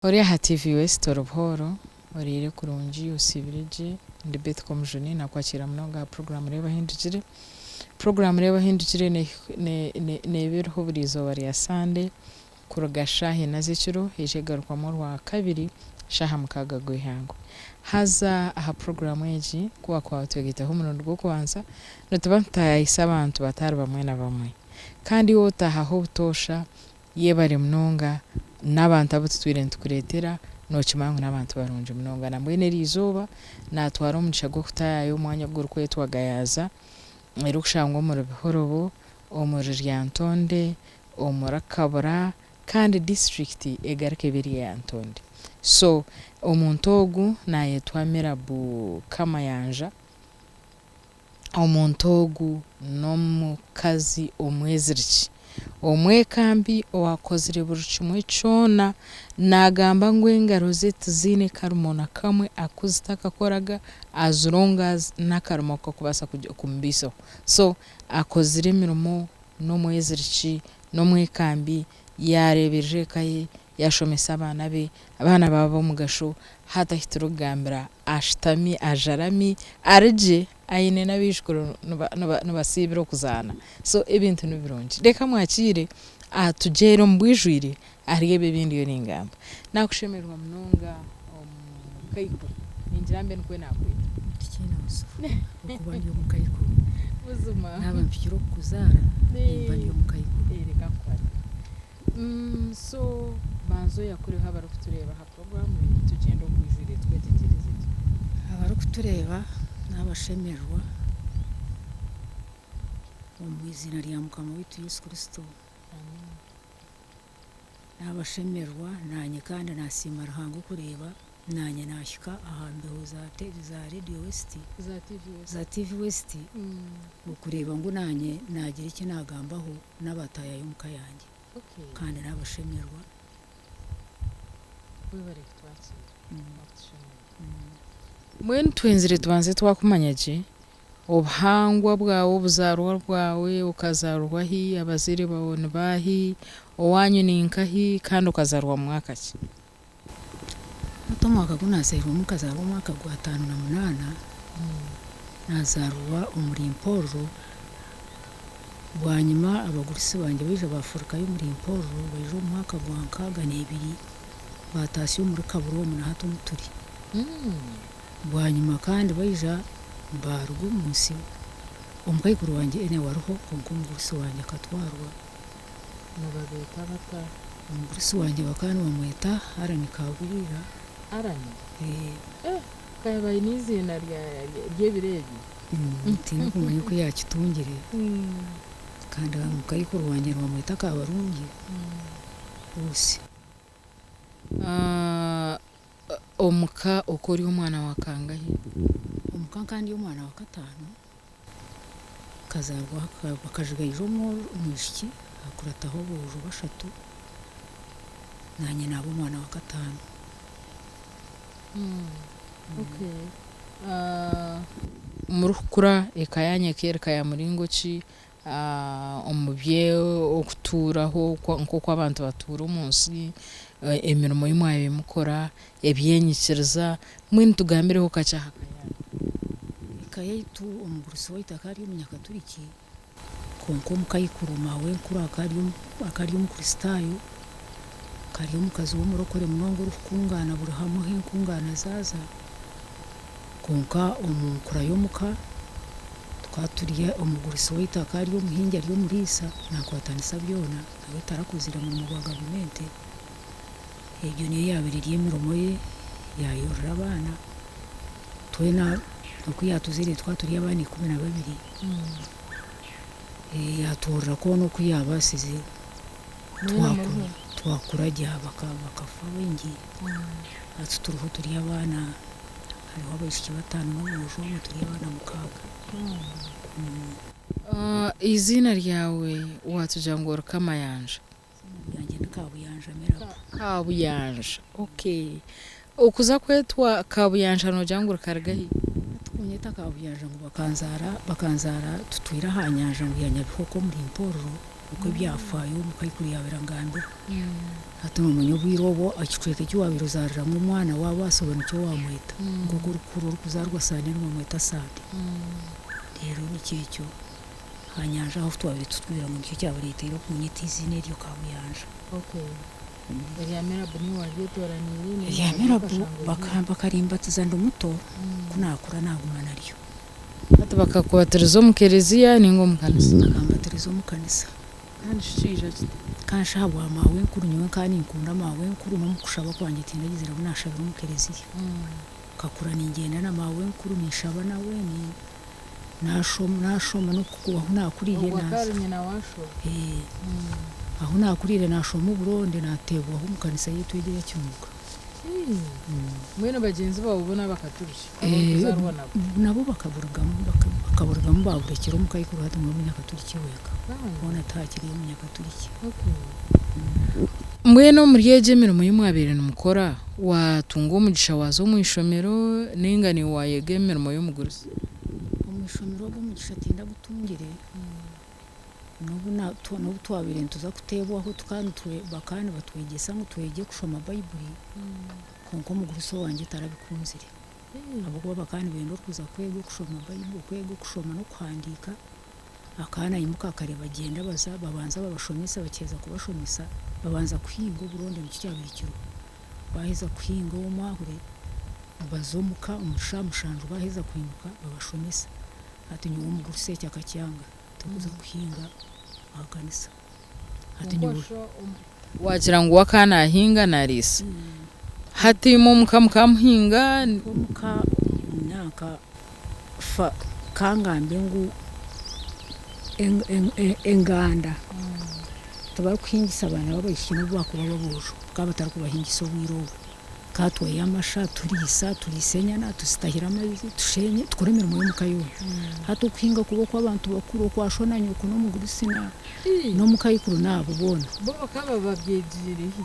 Ori aha TV West ori buhooro, oriire kurungi, osiibire gye, ndi Beth Komujuni nakwakiira munonga aha puroguraamu Reeba Ahindukire. Puroguraamu Reeba Ahindukire neeba eriho buri izooba rya Sande kuruga shaaha ina z'ekiro eija egarukwamu orwakabiri shaaha mukaaga gw'eihangwe. Haza aha puroguraamu egi ku waakuba waatwegaitaho omurundi gw'okubanza, nituba nitutaayayisa abantu batari bamwe na bamwe. Kandi iwe otaahaho obutoosha, Yebare munonga n'abantu abu tutwire nitukureetera nookimanya ngu n'abantu barungi munonga. Na mbwenu eriizooba naatwara omugisha gw'okutaayaaya omu mwanya ogurikwetwa Gayaza erikushangwa omuri Bihorobo, omuri Lyantonde, omuri Kabura kandi disiturikiti egaruka ebe eri eya Ntonde. So omuntu ogu naayetwa Mirabu Kamayanja. Omuntu ogu n'omukazi omweziriki, omwekambi owaakozire buri kimwe kyona. Naagamba ngu engaro ze tiziine karimo na kamwe aku zitakakoraga as long as n'akarimo akarikubaasa kumubaisaho. So akozire emirimo, n'omweziriki, n'omwekambi, yaareeberera eka ye, yaashomesa abaana be, abaana baaba ab'omugasho. Hati ahu turikugambira ashutami ajarami ari gye aine n'abaijukuru nibasiibira okuzaana so ebintu ni birungi. Reka mwakiire atugyeere omu bwijwire ahari ebi ebi ndiyo ningamba. Nakushemererwa munonga omukaikuru ningira mbe nikwo nakweta. Tikiine buzibu okuba ndi omukaikuru. Buzima. Naaba mpikire okukuzaara nimba ndi omukaikuru. Reka nkukwate. So banza oyakureho abarikutureeba aha puroguraamu egi tugyende omu bwijwire twetegyereze gye. Abarikutureeba n'abashemererwa omu iziina rya Mukama waitu Yesu Kristo. N'abashemererwa naanye kandi nasiima Ruhanga okureeba naanye nahika aha mbeho za Radio West, za TV West okureeba ngu naanye nagira eki nagambaho n'abataayaaya omuka yangye kandi n'abashemererwa. Webare kutwakiira n'okutushemererwa. Mbwenu twenzire tubanze twakumanya gye, obuhangwa bwawe, obuzaarwa bwawe, okazaarwa hi, abazaire baawe ni baahi, owaanyu ni nkahi kandi okazaarwa mu mwaka ki? Hati omwaka gu naazairwemu nkazaarwa omwaka gwa 58, naazaarwa omuri Mpororo, bwanyima abagurusi bangye baija baafurukayo omuri Mpororo baija omu mwaka gwa 62 baataasya omuri Kabura omu na hati omu turi. Bwanyima kandi baija baaruga omu nsi, omukaikuru wangye anyway ariho kwonka omugurusi wangye akatwarwa. Nibabeeta bata? Omugurusi wangye bakaba nibamweta Allan Kabwira. Allan? Eh, kayaba aine eiziina ry'ebiro ebi. Tindikumanya oku yaakitungire. Kandi mukaikuru wangye nibamweta Kabarungi Ruusi. Omuka okwo ori omwana wa kangahi? Omuka nka ndi omwana wa kataano. Nkazaarwa bakajugaija omwishiki hakurataho aboojo bashatu naanye naaba omwana wa kataano. Murikukura eka yaanyu ekaba eri ka ya muringo ki omu by'okutuuraho nk'oku abantu batuura omu nsi, emirimo ei mwabaire mukora, eby'enyikiriza, mbwenu tugambireho kakye aha ka yaanyu. Eka yaitu omugurusi waitu akaba ari omunyakaturiki kwonka omukaikuru maawenkuru akaba ari omukristaayo, akaba ari omukazi w'omurokore munonga orikukungaana buri hamwe ahu enkungaana zaaza. Kwonka omu nkura y'omuka tukaba turi omugurusi waitu akaba ari omuhingi ari omuriisa naakwatanisa byona nawe tarakozire murimo gwa gavumenti. Egyo niyo yaabaire eri emirimo ye, yaayorora abaana. Twena oku yaatuzaire tukaba turi abaana 12. Yaatworora kwona oku yaabaasize twakura gye bakafa baingi. Hati turiho turi abaana hariho abaishiki bataano n'omwojo omwe turi abaana mukaaga. Eiziina ryawe waatugira ngu ori Kamayanja? Eiziina ryangye ni Kabuyanja Miracle. Kabuyanja, okay. Okuza kwetwa Kabuyanja noogira ngu rikaruga hi? Hati kunyeta Kabuyanja ngu bakanzaara bakanzaara tutwire aha nyanja ngu ya Nyabihoko omuri Mpororo nikwo ebyafaayo omukaikuru yaabaire angambira. Hati noomanya obwire obwo ekicweka eki waabaire ozaariramu omwana waaba waashoba nikyo waamweta. Nk'oku orikukura orikuzaarwa Sande nibamweta Sande. Reero nikyo ekyo. Aha nyanja ahu twabaire tutwire ngu nikyo kyabareeteire okunyeta eiziina eryo Kabuyanja. Erya Merabu niiwe waaryetooraniire nainga Erya waryo Merabu okashanga oriine? bakarimbatiza ndi muto, ku naakura naaguma naryo. Hati bakakubatiriza omu kereziya nainga omu kanisa? Bakambatiriza omu kanisa. Kandi shi kiija kita? Kanshi ahabwa maawenkuru nyowe nkaba ninkunda maawenkuru n'omu kushaba kwangye tindagizire abu naashabira omu kereziya. Nkakura ningyenda na maawenkuru ninshaba nawe, naashoma n'oku ahu naakuriire Ogwo akaba ari nyina wa sho? Ee. Ahu naakuriire naashoma oburonde naateebwaho omu kanisa yaitu egyo eya Kinuuka. Mbwenu bagyenzi baawe bo n'Abakaturiki abu orikuzaarwa nabo? Nabo bakaburugamu bakaburugamu baaburekyera omukaikuru hati niwe Munyakaturiki wenka. Hoona tihaakiriyo Omunyakaturiki. Mbwenu omuri egyo emirimo ei mwabaire nimukora, waatunga omugisha waaza omu ishomero nainga naiwe waayega emirimo y'omugurusi? Omu ishomero ogwo omugisha tindagutungire. N'obu n'obu twabaire nituza kuteebwaho bakaba nibatwegyesa ngu twegye kushoma Baibuli, kwonka omugurusi owangye tarabikunzire. Ahabw'okuba bakaba nibenda orikuza kwega okushoma Baibuli, kwega okushoma n'okuhandiika, akaba naimuka akareeba bagyenda baza babanza babashomesa, bakiheza kubashomesa babanza kuhinga oburonda nikyo kyabaire kiriho. Baaheza kuhinga ow'omwahure baza omuka omu shaaha mushanju baaheza kwimuka babashomesa. Hati nyowe omugurusi ekyo akakyanga. Turikuza kuhinga aha kanisa. Hati nyowe. Waagira ngu we akaba naahinga naariisa. Hati imwe omuka mukaba muhinga? Itwe omuka nanka fa kangambe ngu enganda tibarikuhingisa baana b'abaishiki n'obu baakuba b'aboojo bakaba batarikubahingisa obwire obwo. Tukaba tweya amasha, turiisa, turiisa enyana, tuzitahira amaizi, tusheenye, tukore emirimo y'omuka yoona. Hati okuhinga kuba okw'abantu bakuru, okwa sho na nyoko n'omugurusi na n'omukaikuru n'abo boona. Bo bakaba babyegiire hi?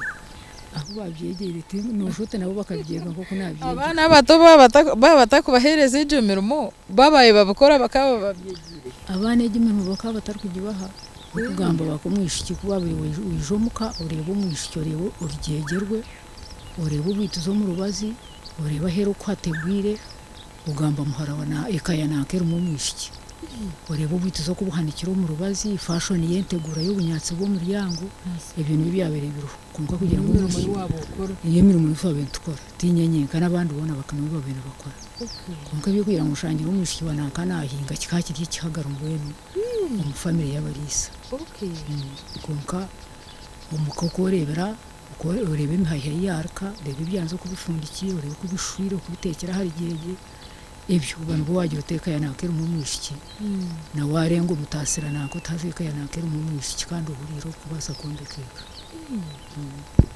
Ahu baabyegiire ti nooshusha oti nabo bakabyega nk'oku naabyegire. Abaana abato baaba batakubaheereza egyo mirimo, babaire babikora bakaba babyegiire hi? Abaana egyo mirimo bakaba batarikugibaha. Okugamba baka omwishiki ku waabaire waija omuka oreeba omwishiki oreeba orugyegye rwe, Oreeba obwituza omu rubazi, oreeba aheeru oku hategwire, ogamba muhara wa na eka ya nanka erimu omwishiki. Oreeba obwituza oku buhanikire omu rubazi, fashoni y'entegura y'obunyaatsi bw'omuryango, ebyo nibyo byabaire biriho. Kwonka kugira ngu omwishiki. Niyo emirimo ei twabaire nitukora. Tiinye nyenka n'abandi boona niyo baabaire nibakora. Kwonka eby'okugira ngu oshangire omwishiki wa nanka naahinga kikaba kiri ekihagaro mbwenu omu famire y'abariisa. Kwonka omuka oku oreebera. Oku oreeba emihaahi ei yaarika, oreeba ebyanzi oku bifundikiire, oreeba oku bishwire, oku biteekire aha rugyegye, ebyo oba nibwo waagira oti eka ya nanka erimu omwishiki. Na waarenga omutaasira nanka oti haza eka ya nanka erimu omwishiki kandi ohuriire orikubaasa kwombeka eka.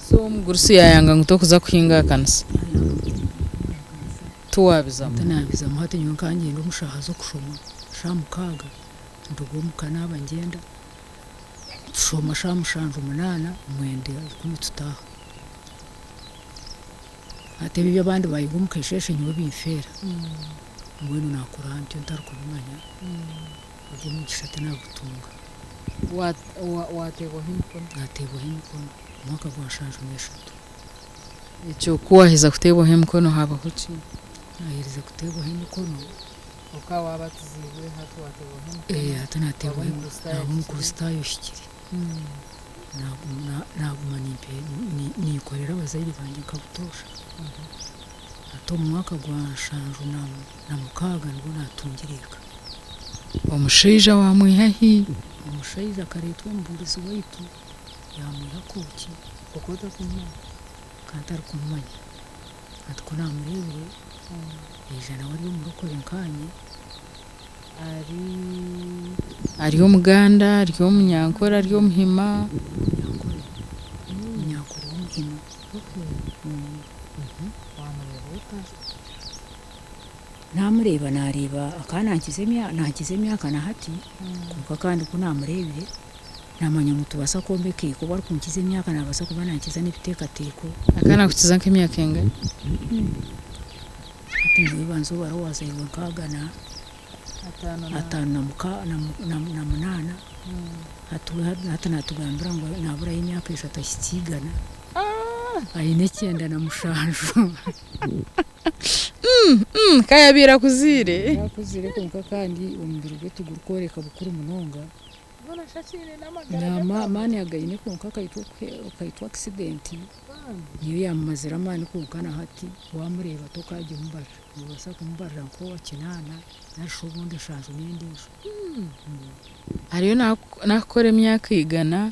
So omugurusi yaayanga ngu tokuza kuhinga aha kanisa? Yaayanga ngu tinkuza kuhinga aha kanisa. Tiwaabizamu? Tinaabizamu. Hati nyowe nkaba ngyenda omu shaaha z'okushoma, shaaha mukaaga nduga omuka naaba ngyenda. Tushoma shaaha mushanju munaana mwenda ikumi tutaaha. Hati ebi ebi abandi bayiga omu kasheeshe nyowe binfeera. Mbwenu naakura ntyo ntarikubimanya, ogwo omugisha tinagutunga. Waateebwaho emikono? Naateebwaho emikono omwaka gwa nshanju n'eshatu. Ekyo ku waaheza kuteebwaho emikono haabaho ki? Naaherize kuteebwaho emikono. Okaba waabatiziibwe hati waateebwaho emikono. Hati naateebwaho naaba Omukristaayo ohikire. Naaguma ninkorera abazaire bangye nka butoosha. Hati omu mwaka gwa nshanju na mukaaga nibwo naatungire eka. Omushaija waamwiha hi? Omushaija akareetwa omubuurizi waitu yaamwiha Kooki. Okaba otakumumanya? Nkaba ntarikumumanya. Hati ku naamureebire, yaija nawe ari omurokore nkaanye. Ari ari Omuganda, ari Omunyankore, ari Omuhima? Omunyankore. Omunyankore w'Omuhima. Waamureeba ota? Naamureeba naareeba akaba nankiza emyaka nankiza emyaka na hati, kwonka kandi ku naamureebire, Naamanya ngu nitubaasa kwombeka eka. Obu arikunkiza emyaka naabaasa kuba nankiza n'ebiteekateeko. Akaba naakukiza nk'emyaka engahi? Hati nyowe banza obare owaazairwe nkaaga na ataano na munaana, hati we hati naatugambira ngu naaburayo emyaka eshatu ahitsye igana. Aine 97. Ka yabaire akuziire. Akuzire kwonka kandi omubiri gwe tigurikworeka bukuru munonga. Amaani againe kwonka akaitwa accident niyo yamumazire amaani kwonka na hati wamureeba tokagimubarira. Nobaasa kumubarira nk'owa 8 narishi obundi 7 n'endiijo. Ariyo nakukora emyaka 100,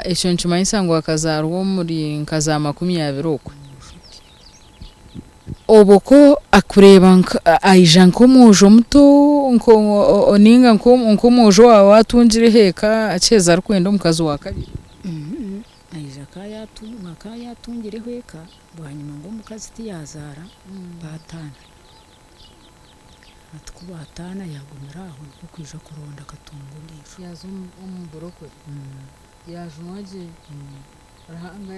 ekyo nikimanyisa ngu akazaarwa omuri nka za 20 okwe. Obwo ko akureeba aija nk'omwojo muto ninga nk'omwojo waawe watungire eka akiheza arikwenda omukazi wa kabiri? Aija akaba yatungireho eka bwanyima ngu omukazi tiyazaara baataana. Hati ku baataana yagumira aho nikwo kwija kuronda akatunga ondiijo. Yaaza omu burokore yaajunwa gye Ruhanga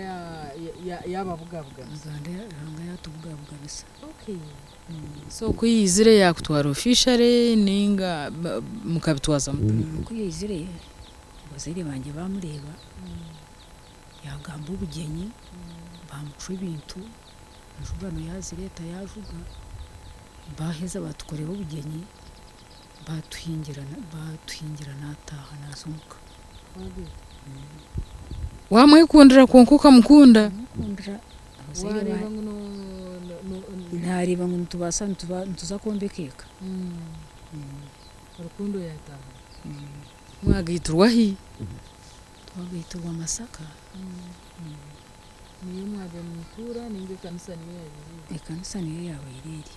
yababugabuganisa. Ruhanga yatubugabuganisa. So ku yaizire yakutwara officially ninga mukabitwaza muta? Ku yaizire abazaire bangye bamureeba yagamba obugyenyi bamucwa ebintu enjugano yazireeta yajuga baheza batukorera obugyenyi batuhingira nataaha naaza omuka. Wamwekundira kwonka okamukunda? Namukundira abazaire nareeba ngu nitubaasa nituza kwombeka eka. Rukundo yataaha. Mwagaitirwa hi? Twagaitirwa Masaka. Niyo mwabaire nimutuura ninga ekanisa niyo yabaire eri? Ekanisa niyo yabaire eri.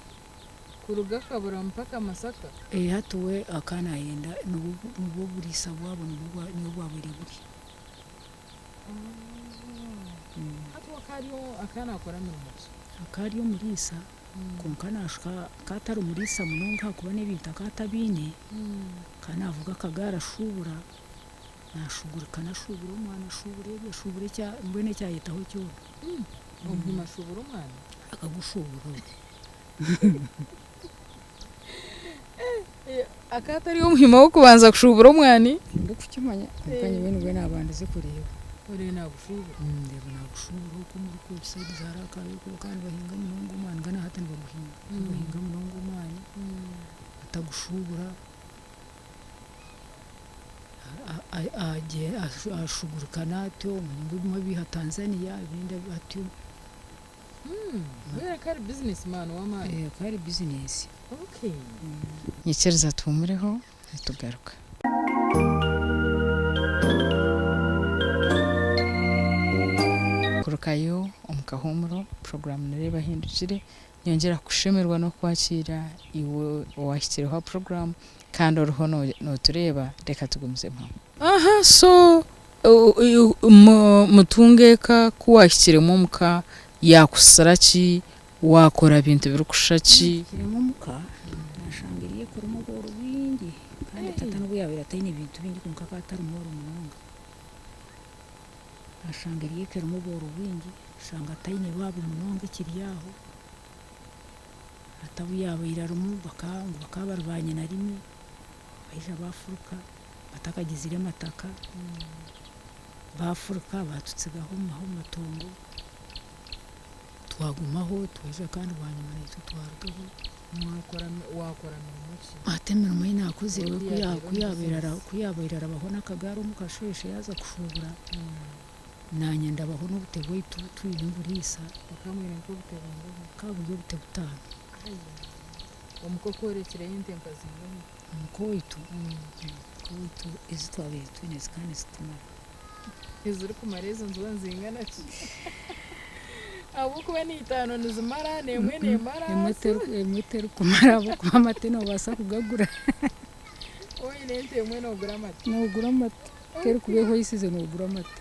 Kuruga Kabura mpaka Masaka? Hati we akaba nayenda nibwo buriisa bwabo niyo bwabaire buri. Hati we akaba nakora mirimo ki? Akaba ari omuriisa kwonka nashuka akaba atari muriisa munonga ahakuba n'ebintu akaba atabiine, akaba navuga akagaari ashuubura, nashugurika ashuubura omwana ashuubura ebi ashuubura mbwenu ekyayetaho kyona. Omuhima ashuubura omwana? Akagushuubura. Akaba atari omuhima w'okubanza kushuubura omwani? Tindikukimanya kwonka nyowe nibwe nabandize kureeba. Oreeba nagushuubura? Ndeeba nagushuubura okwo omuri sayidi za Rakai okwo bakaba nibahinga munonga omwani mbwenu hati nibaguhinga. Nibahinga munonga omwani atagushuubura ashugurikana atyo omanye ngu ebimwe abiiha Tanzania ebindi atyo. Mbwenu akaba ari business man w'amaani? Akaba ari business. Nyikiriza tuhumureho nitugaruka. Kurukayo omu kahuumuro puroguraamu Nireeba Ehindukire nyongyera kushemererwa n'okukwakira iwe owahikireho aha puroguraamu kandi oriho nootureeba reka tugumizemu hamwe. Aha so mutunga eka ku wahikiremu omuka yakusira ki wakora bintu birikushusha ki? Nahikiremu omuka nashanga eri eka erimu obworo bwingi kandi tata nobu yabaire ataine bintu bingi kwonka akaba atari mworo munonga. Nashanga eri eka erimu obworo bwingi nshanga ataine baabo munonga ekiri aho. Hati abu yabaire arimu ngu bakaba bari ba nyina rimwe baija bafuruka batakagizire amataka bafuruka batutsigaho omu matongo twagumaho twaija kandi bwanyima naitwe twarugaho. Wakora mirimo ki? Hati emirimo ei nakozire we ku yabaire arabaho n'akagaari omu kasheeshe yaaza kushuubura naanye ndabaho n'obute bwaitu obu twine oburiisa. Mukaba mwine nk'obute bwingahi? Bukaba buri obute 5. Omuka okworekireyo ente nka zingahi? Omuka owaitu ezi twabaire twine zikaba nizitumara. Ezirikumara ezo niziba nizingana ki? Ahabw'okuba ni 5 nizimara n'emwe neemara. Emwe terikumara ahabw'okuba amate noobaasa kugagura. Oine ente emwe noogura amate? Noogura amate. Terikuba ehweisize noogura amate.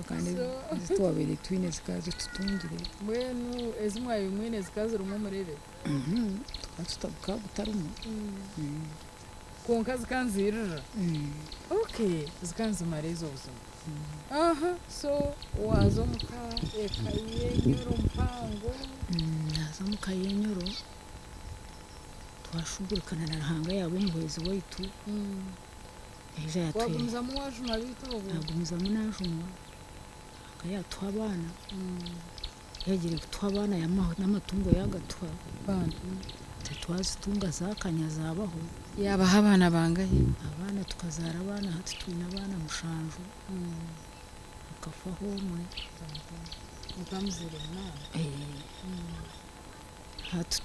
Kandi ezi twabaire twine zikaba zitutungire. Mbwenu ezi mwabaire mwine zikaba zirimu omurebe? Bukaba butarimu. Kwonka zikaba nizirira? Zikaba nizimara ezo buzima. Aha so waaza omuka eka y'enyoro mpango? Naaza omuka y'enyoro twashugurikana na Ruhanga yaaba omuhwezi waitu. Wagumizamu wajunwa beitu obwo? Nagumizamu najunwa. Ruhanga yaatuha abaana, ku yaagire kutuha abaana n'amatungo yaagatuha, ente twazitunga zaakanya zaabaho. Yaabaha abaana bangahi? Abaana tukazaara abaana hati twine abaana mushanju, hakafaho omwe. Hati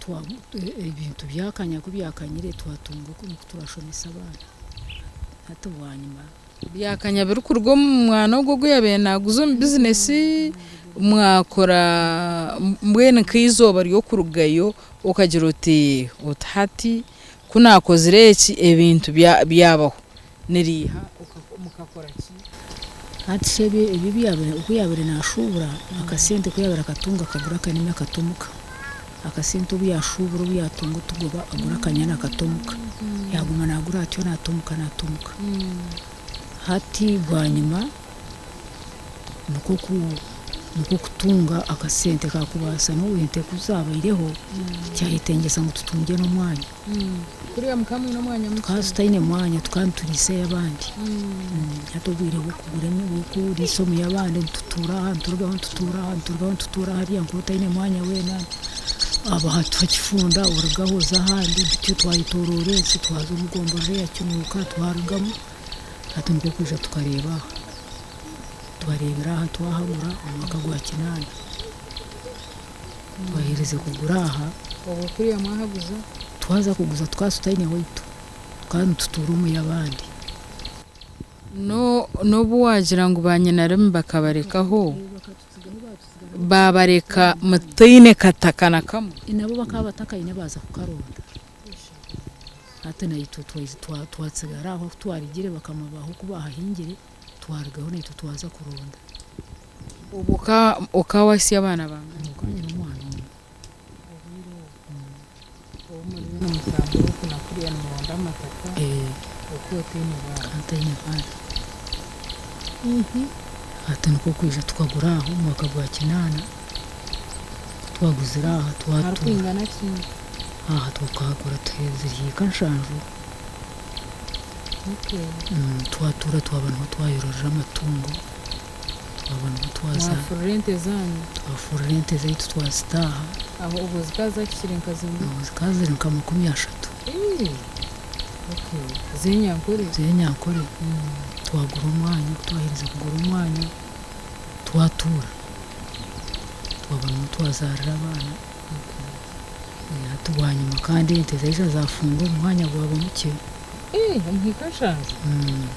ebintu byakanya ku byakanyire twatunga oku turashomesa abaana. Hati bwanyima. Byakanya birikuruga omu mwana ogwo ogu yaabaire naaguza omu bizinesi, mwakora mbwenu nk'eizooba ry'okurugayo okagira oti oti hati ku naakozire eki ebintu byabaho niriiha mukakora ki? Hati shi ebi ebi oku yaabaire naashuubura akasente ku yaabaire akatunga akagura akanimi akata omuka. Akasente obu yaashuubura obu yaatunga otugoba agura akanyana akata omuka. Yaaguma naagura atyo naata omuka naata omuka. Hati bwanyima nikwo ku nikwo kutunga akasente kaakubaasa n'obu ente ku zaabaireho kyayetengyesa ngu tutungye n'omwanya. Kuriya mukaba mwine omwanya mukye? Tukaba tutaine mwanya tukaba nituriisa ey'abandi. Hati obwire bw'okugura bw'okuriisa omu y'abandi nitutuura aha niturugaho nitutuura aha niturugaho nitutuura hariya nk'otaine mwanya weena. Aba hatuha kifunda orugaho oza ahandi bityo twayetooroora ensi twaza omu gomborora eya Kinuuka twarugamu. Hati nikwo kwija tukareeba aha. Twareebera aha twahagura omu mwaka gwa kinaana. Twaheereza kugura aha. Obwo kuriya mwahaguza? Twaza kuguza tukaba tutaine waitu. Tukaba nitutuura omu y'abandi. N'obu waagira ngu baanyinarimi bakabarekaho, baabareka mutaine kataka na kamwe? Nabo bakaba batakaine baaza kukaronda. Hati naitwe twatsigara aho ahu twarugire bakama baaho ku baahahingire, twarugaho naitwe twaza kuronda. Obwo okaba waahitsya abaana bangahi? Nkaba nyine omwana omwe. Obwire obwo obu muriyo nimutambura oku na kuriya nimuronda amataka, okaba otaine baana? Nkaba ntaine baana. Hati nikwo kwija tukagura aha omu mwaka gwa kinaana. Ku twaguzire aha twatuura. Harikwingana ki? Aha tukahagura tuherize nka nshanju. Twatuura twaba niho twayororera amatungo, twaba niho twaza. Mwafurura ente zaanyu? Twafurura ente zaitu twazita aha. Aho obwo zikaba zahikire nka zingahi? Obwo zikaba ziri nka 30. Z'enyankore? Z'enyankore. Twagura omwanya, ku twaherize kugura omwanya twatuura. Twaba niho twazaarira abaana. Hati bwanyima kandi ente zaija zafunga omu mwanya gwaba mukye. Omuhika nshanju?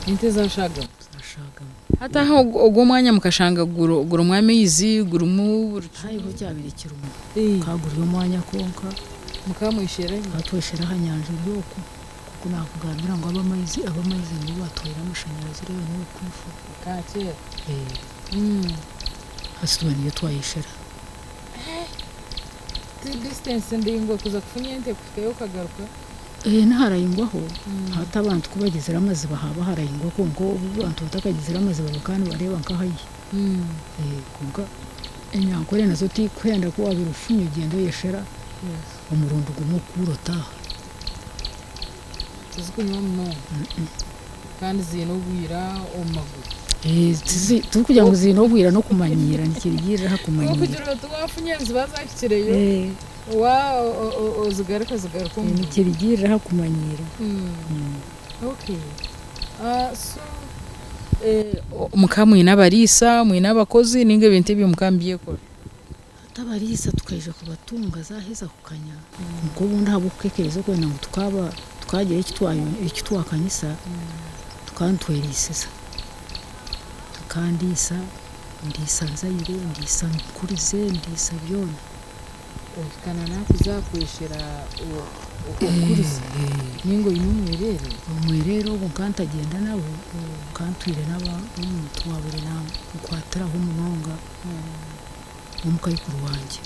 Ente zashagama? Zashagama. Hati aha ogwo omwanya mukashanga gurimu amaizi, gurimu buri kimwe? Hariho kyabaire kirimu. Gukaba guri omwanya kwonka. Mukaba mweshera hi? Tukaba tweshera aha nyanja eri okwo. Nk'oku naakugambira ngu ab'amaizi ab'amaizi nibo baatwaire amashanyarazi reero n'obukuufu. Kaakyera? Hati tuba niyo twayeshera. Ti distance ndaingwa kuza kufunya ente kuhikayo okagaruka? Eeh niharaingwaho, hati abantu ku bagizire amaziba haba haraingwa kwonka obu abantu batakagizire amaziba bakaba nibareeba nka haihi. Kwonka enyankore nazo tikuhenda ku wabaire ofunya ogyenda oyeshera omurundi gumwe okuura otaaha. Tizikunywa munonga kandi ziine obwira omu maguru. Tirikugira ngu ziine obwira n'okumanyiira nikirugiirira aha kumanyiira. Kugira oti waafunya niziba zaahikireyo ozigaruka zigaruka omu. Nikirugiirira aha kumanyiira. Okay. So mukaba mwine abariisa, mwine abakozi nainga ebintu ebyo mukaba mubyekora? Hati abariisa tukaija kubatunga zaaheza kukanya kwonka obundi ahabw'okukekereza okwenda ngu tukaaba tukagira eki twakanyisa tukaba nitweriisiza. Tukandiisa, ndiisa nzaire, ndiisa nkurize, ndiisa byona. Ohika na n'aha kuza kweshera okurize nainga oine omwereere? Omwereere obwo nkaba ntagyenda nabo, nkaba ntwire n'omuntu owaabaire nankwatiraho munonga w'omukaikuru wangye.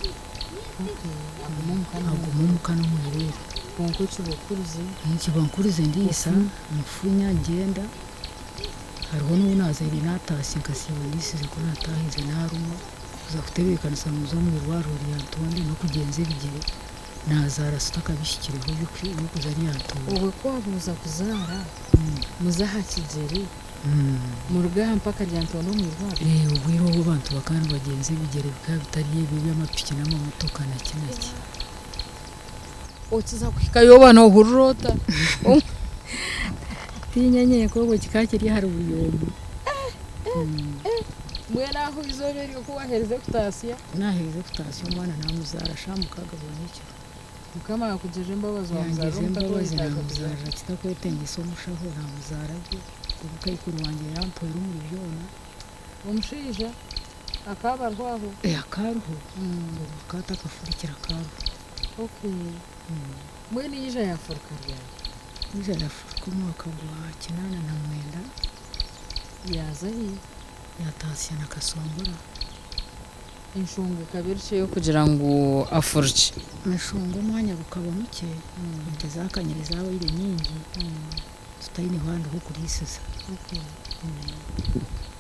Aguma omuka n'omwereere. Kwonka okiba okurize? Nkiba nkurize ndiisa, nfunya, ngyenda. Hariho n'obu naazaire naataasya nkasiiba ndiisize ku naataahize naarumwa kuza kutebeekanisa ngu nze omu irwariro Lyantonde n'okugyenza ebigyere naazaara tutakabihikireho eby'okuza Lyantonde. Obwe ku waabuuza kuzaara muze aha kigyere. Muruge aha mpaka Lyantonde omu irwariro? Obwire obu abantu bakaba nibagyenza ebigyere bikaba bitari ebi eby'amapiki n'amamotoka naki naki. Okiza kuhikayo oba noohurira ota? Tiinye nyenka obwo kikaba kiri ahari buri omwe. Mbwenu aho eizooba eryo ku waaherize kutaasya? Ku naaherize kutaasya omwana naamuzaara shaaha mukaaga bwanyekiro. Mukama akugirira embabazi wamuzaarira Yangirira embabazi omutakwetengyesa kuzaara. naamuzaarira kitakwetengyesa omushaho naamuzaara gye ahabw'okuba mukaikuru wangye yaampwera omuri byona. Omushaija akaba ariho aho? Akaba ariho, obwo akaba atakafurukire akaba ariho. Okay. Mbwenu yaija yaafuruka ryari? Yaija yaafuruka omwaka gwa 89. Yaaza hi? Yaataasya na Kasongora. Enshonga ekaba eri ki ey'okugira ngu afurukye? Enshonga omwanya gukaba mukye, ente zaakanyire zaabaire nyingi tutaine handi h'okuriisiza.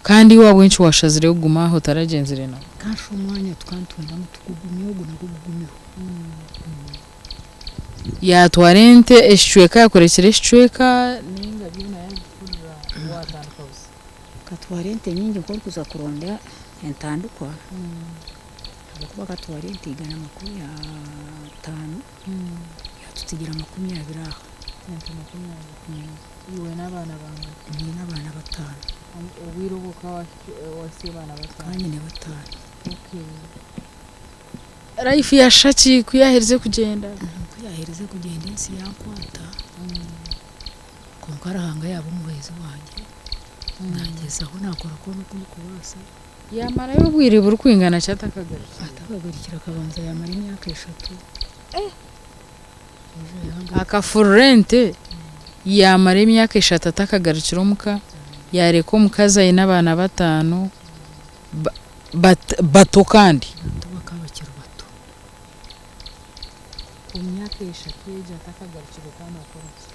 Kandi iwe ahabw'enki waashazireho kuguma aha otaragyenzire nabo? Kansha omwanya tukaba nitwenda ngu tugugumye ogu nagwo gugumeho. Yaatwara ente ekicweka yaakurekyera ekicweka nainga byona yaabifurura waatandika busya? Akatwara ente nyingi nk'orikuza kuronda entandikwa ahabw'okuba akatwara ente 150 yatutsigira 20 aha. Ente 20? Iwe n'abaana bangahi? Nyine abaana bataano. Obwire obwo okaba wahitsya abaana bataano? Nkaba nyine bataano. Okay. Life yashusha ki ku yaaherize kugyenda? Ku yaaherize kugyenda ensi yankwata kwonka Ruhanga yaaba omuhwezi wangye naagyezaho naakora kwona oku ndikubaasa. Yaamarayo obwire burikwingana ki atakagarukire? Atakagarukire akabanza yaamara emyaka 3. Akafurura ente yaamara emyaka 3 atakagarukire omuka, yaareka omukazi aine abaana bataano bato kandi. Bato bakaba bakiri bato. Omu myaka 3 egi atakagarukire okaba nookora ki?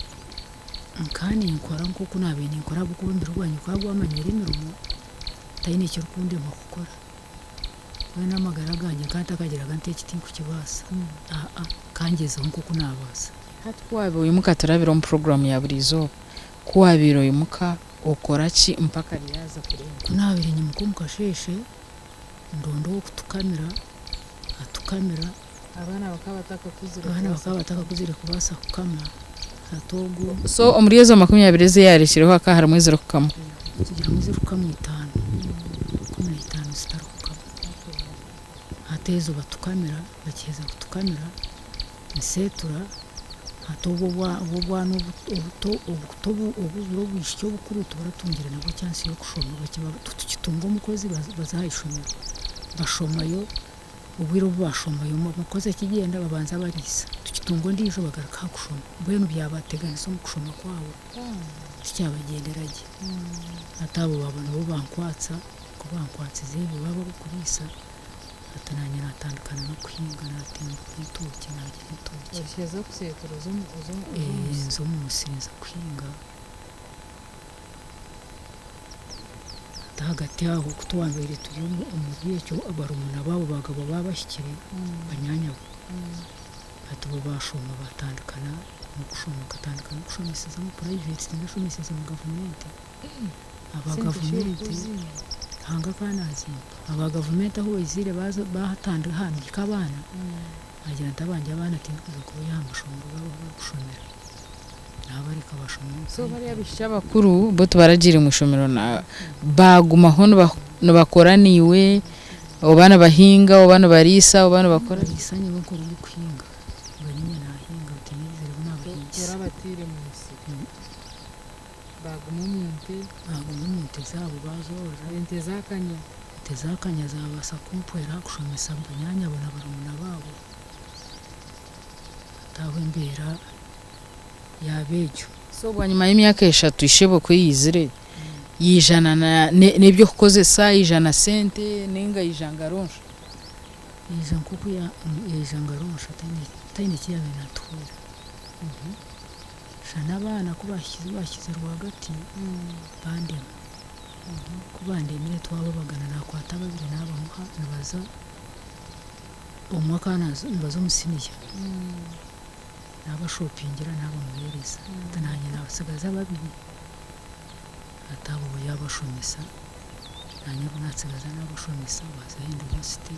Nkaba ninkora nk'oku naabaire ninkora ahabw'okuba omubiri gwangye gukaba gwamanyire emirimo ntaine ekirikundema kukora. Mbwenu amagara gangye nkaba ntakagiraga nti eki tinkukibaasa. Aa, nkangyezaho nk'oku naabaasa. Hati ku waabaire oimuka turabire omu puroguraamu ya buri izooba, ku waabaire oimuka okora ki mpaka ryaza kurenga? Ku naabaire nyimuka omu kasheeshe, ndonda ow'okutukamira, atukamira. Abaana bakaba batakakuzire Abaana kubaasa bakaba kukama. batakakuzire kubaasa kukama. Hati ogwo. So omuri ezo 20 ezi yaarekireho hakaba harimu ezirikukama? Tugiramu ezirikukama itaano, 15 zitarikukama. Hati ezo batukamira, bakiheza kutukamira, nseetura, hati obwo obwana obuto obuto obubura obwishiki obukuru tubaratungire nabwo chance y'okushoma tukitunga omukozi baza aha ishomero bashomayo obwire obu bashomayo omukozi akigyenda babanza bariisa tukitunga ondiijo bagaruka aha kushoma mbwenu byabateganisa omu kushoma kwabo tikyabagyendera gye. Hati abo baaba nibo bankwatsa ku bankwatsize ebyo baaba ab'okuriisa hati naanye naatandika n'okuhinga naatemba entookye naagira entookye. Okiheza kuseetura oza omu musiri? Nza omu musiri nza kuhinga. Hati ahagati aho ku twabaire turi omuri ekyo barumuna baabo baagaba baabahikire banyaanyabo. Hati bo baashoma baatandika n'okushoma nkatandika n'okushomeseza omu purayiveti tindashomeseze mu gavumenti. Aba gavumenti Ruhanga akaba naazimpa. Aba gavumenti ahu baizire baahandiika abaana, naagira nti abangye abaana tindikuza kubaiha aha mashomero gaabo ahu barikushomera. Naabareka bashoma omu So bariya purayiveti. abaishiki abakuru bo tibaragiire mu ishomero baagumaho nibakora naiwe oba nibahinga oba nibariisa oba nibakora ki? Nibariisa nyowe nkora ogw'okuhinga. Mba niinye naahinga ntiine ebizibu naabahingisa. Torabataire mu musiri? Baaguma omu nte. Baaguma omu nte zaabo baazoorora. Ente zaakanya. Ente zaakanya zaabaasa kumpwera aha kushomesa banyaanyabo na barumuna baabo. Hati aho embeera yaaba egyo. So bwanyima y'emyaka 3 ishebo ku yaizire, yaija na n'eby'okukozesa, yaija na sente nainga yaija ngaro nsha? Yaija nk'oku yaija ngaro nsha taine eki yaabaire naatuhwera. Shana abaana ku baahikize rwagati bandema. Ku bandemire twababagana naakwata babiri naabamuha nibaza omwe akaba nibaza omu siniya naabashopingira naabamuheereza. Hati naanye naatsigaza babiri. Hati abo yaabashomesa, naanye abu naatsigaza naabashomesa baaza yunivasite,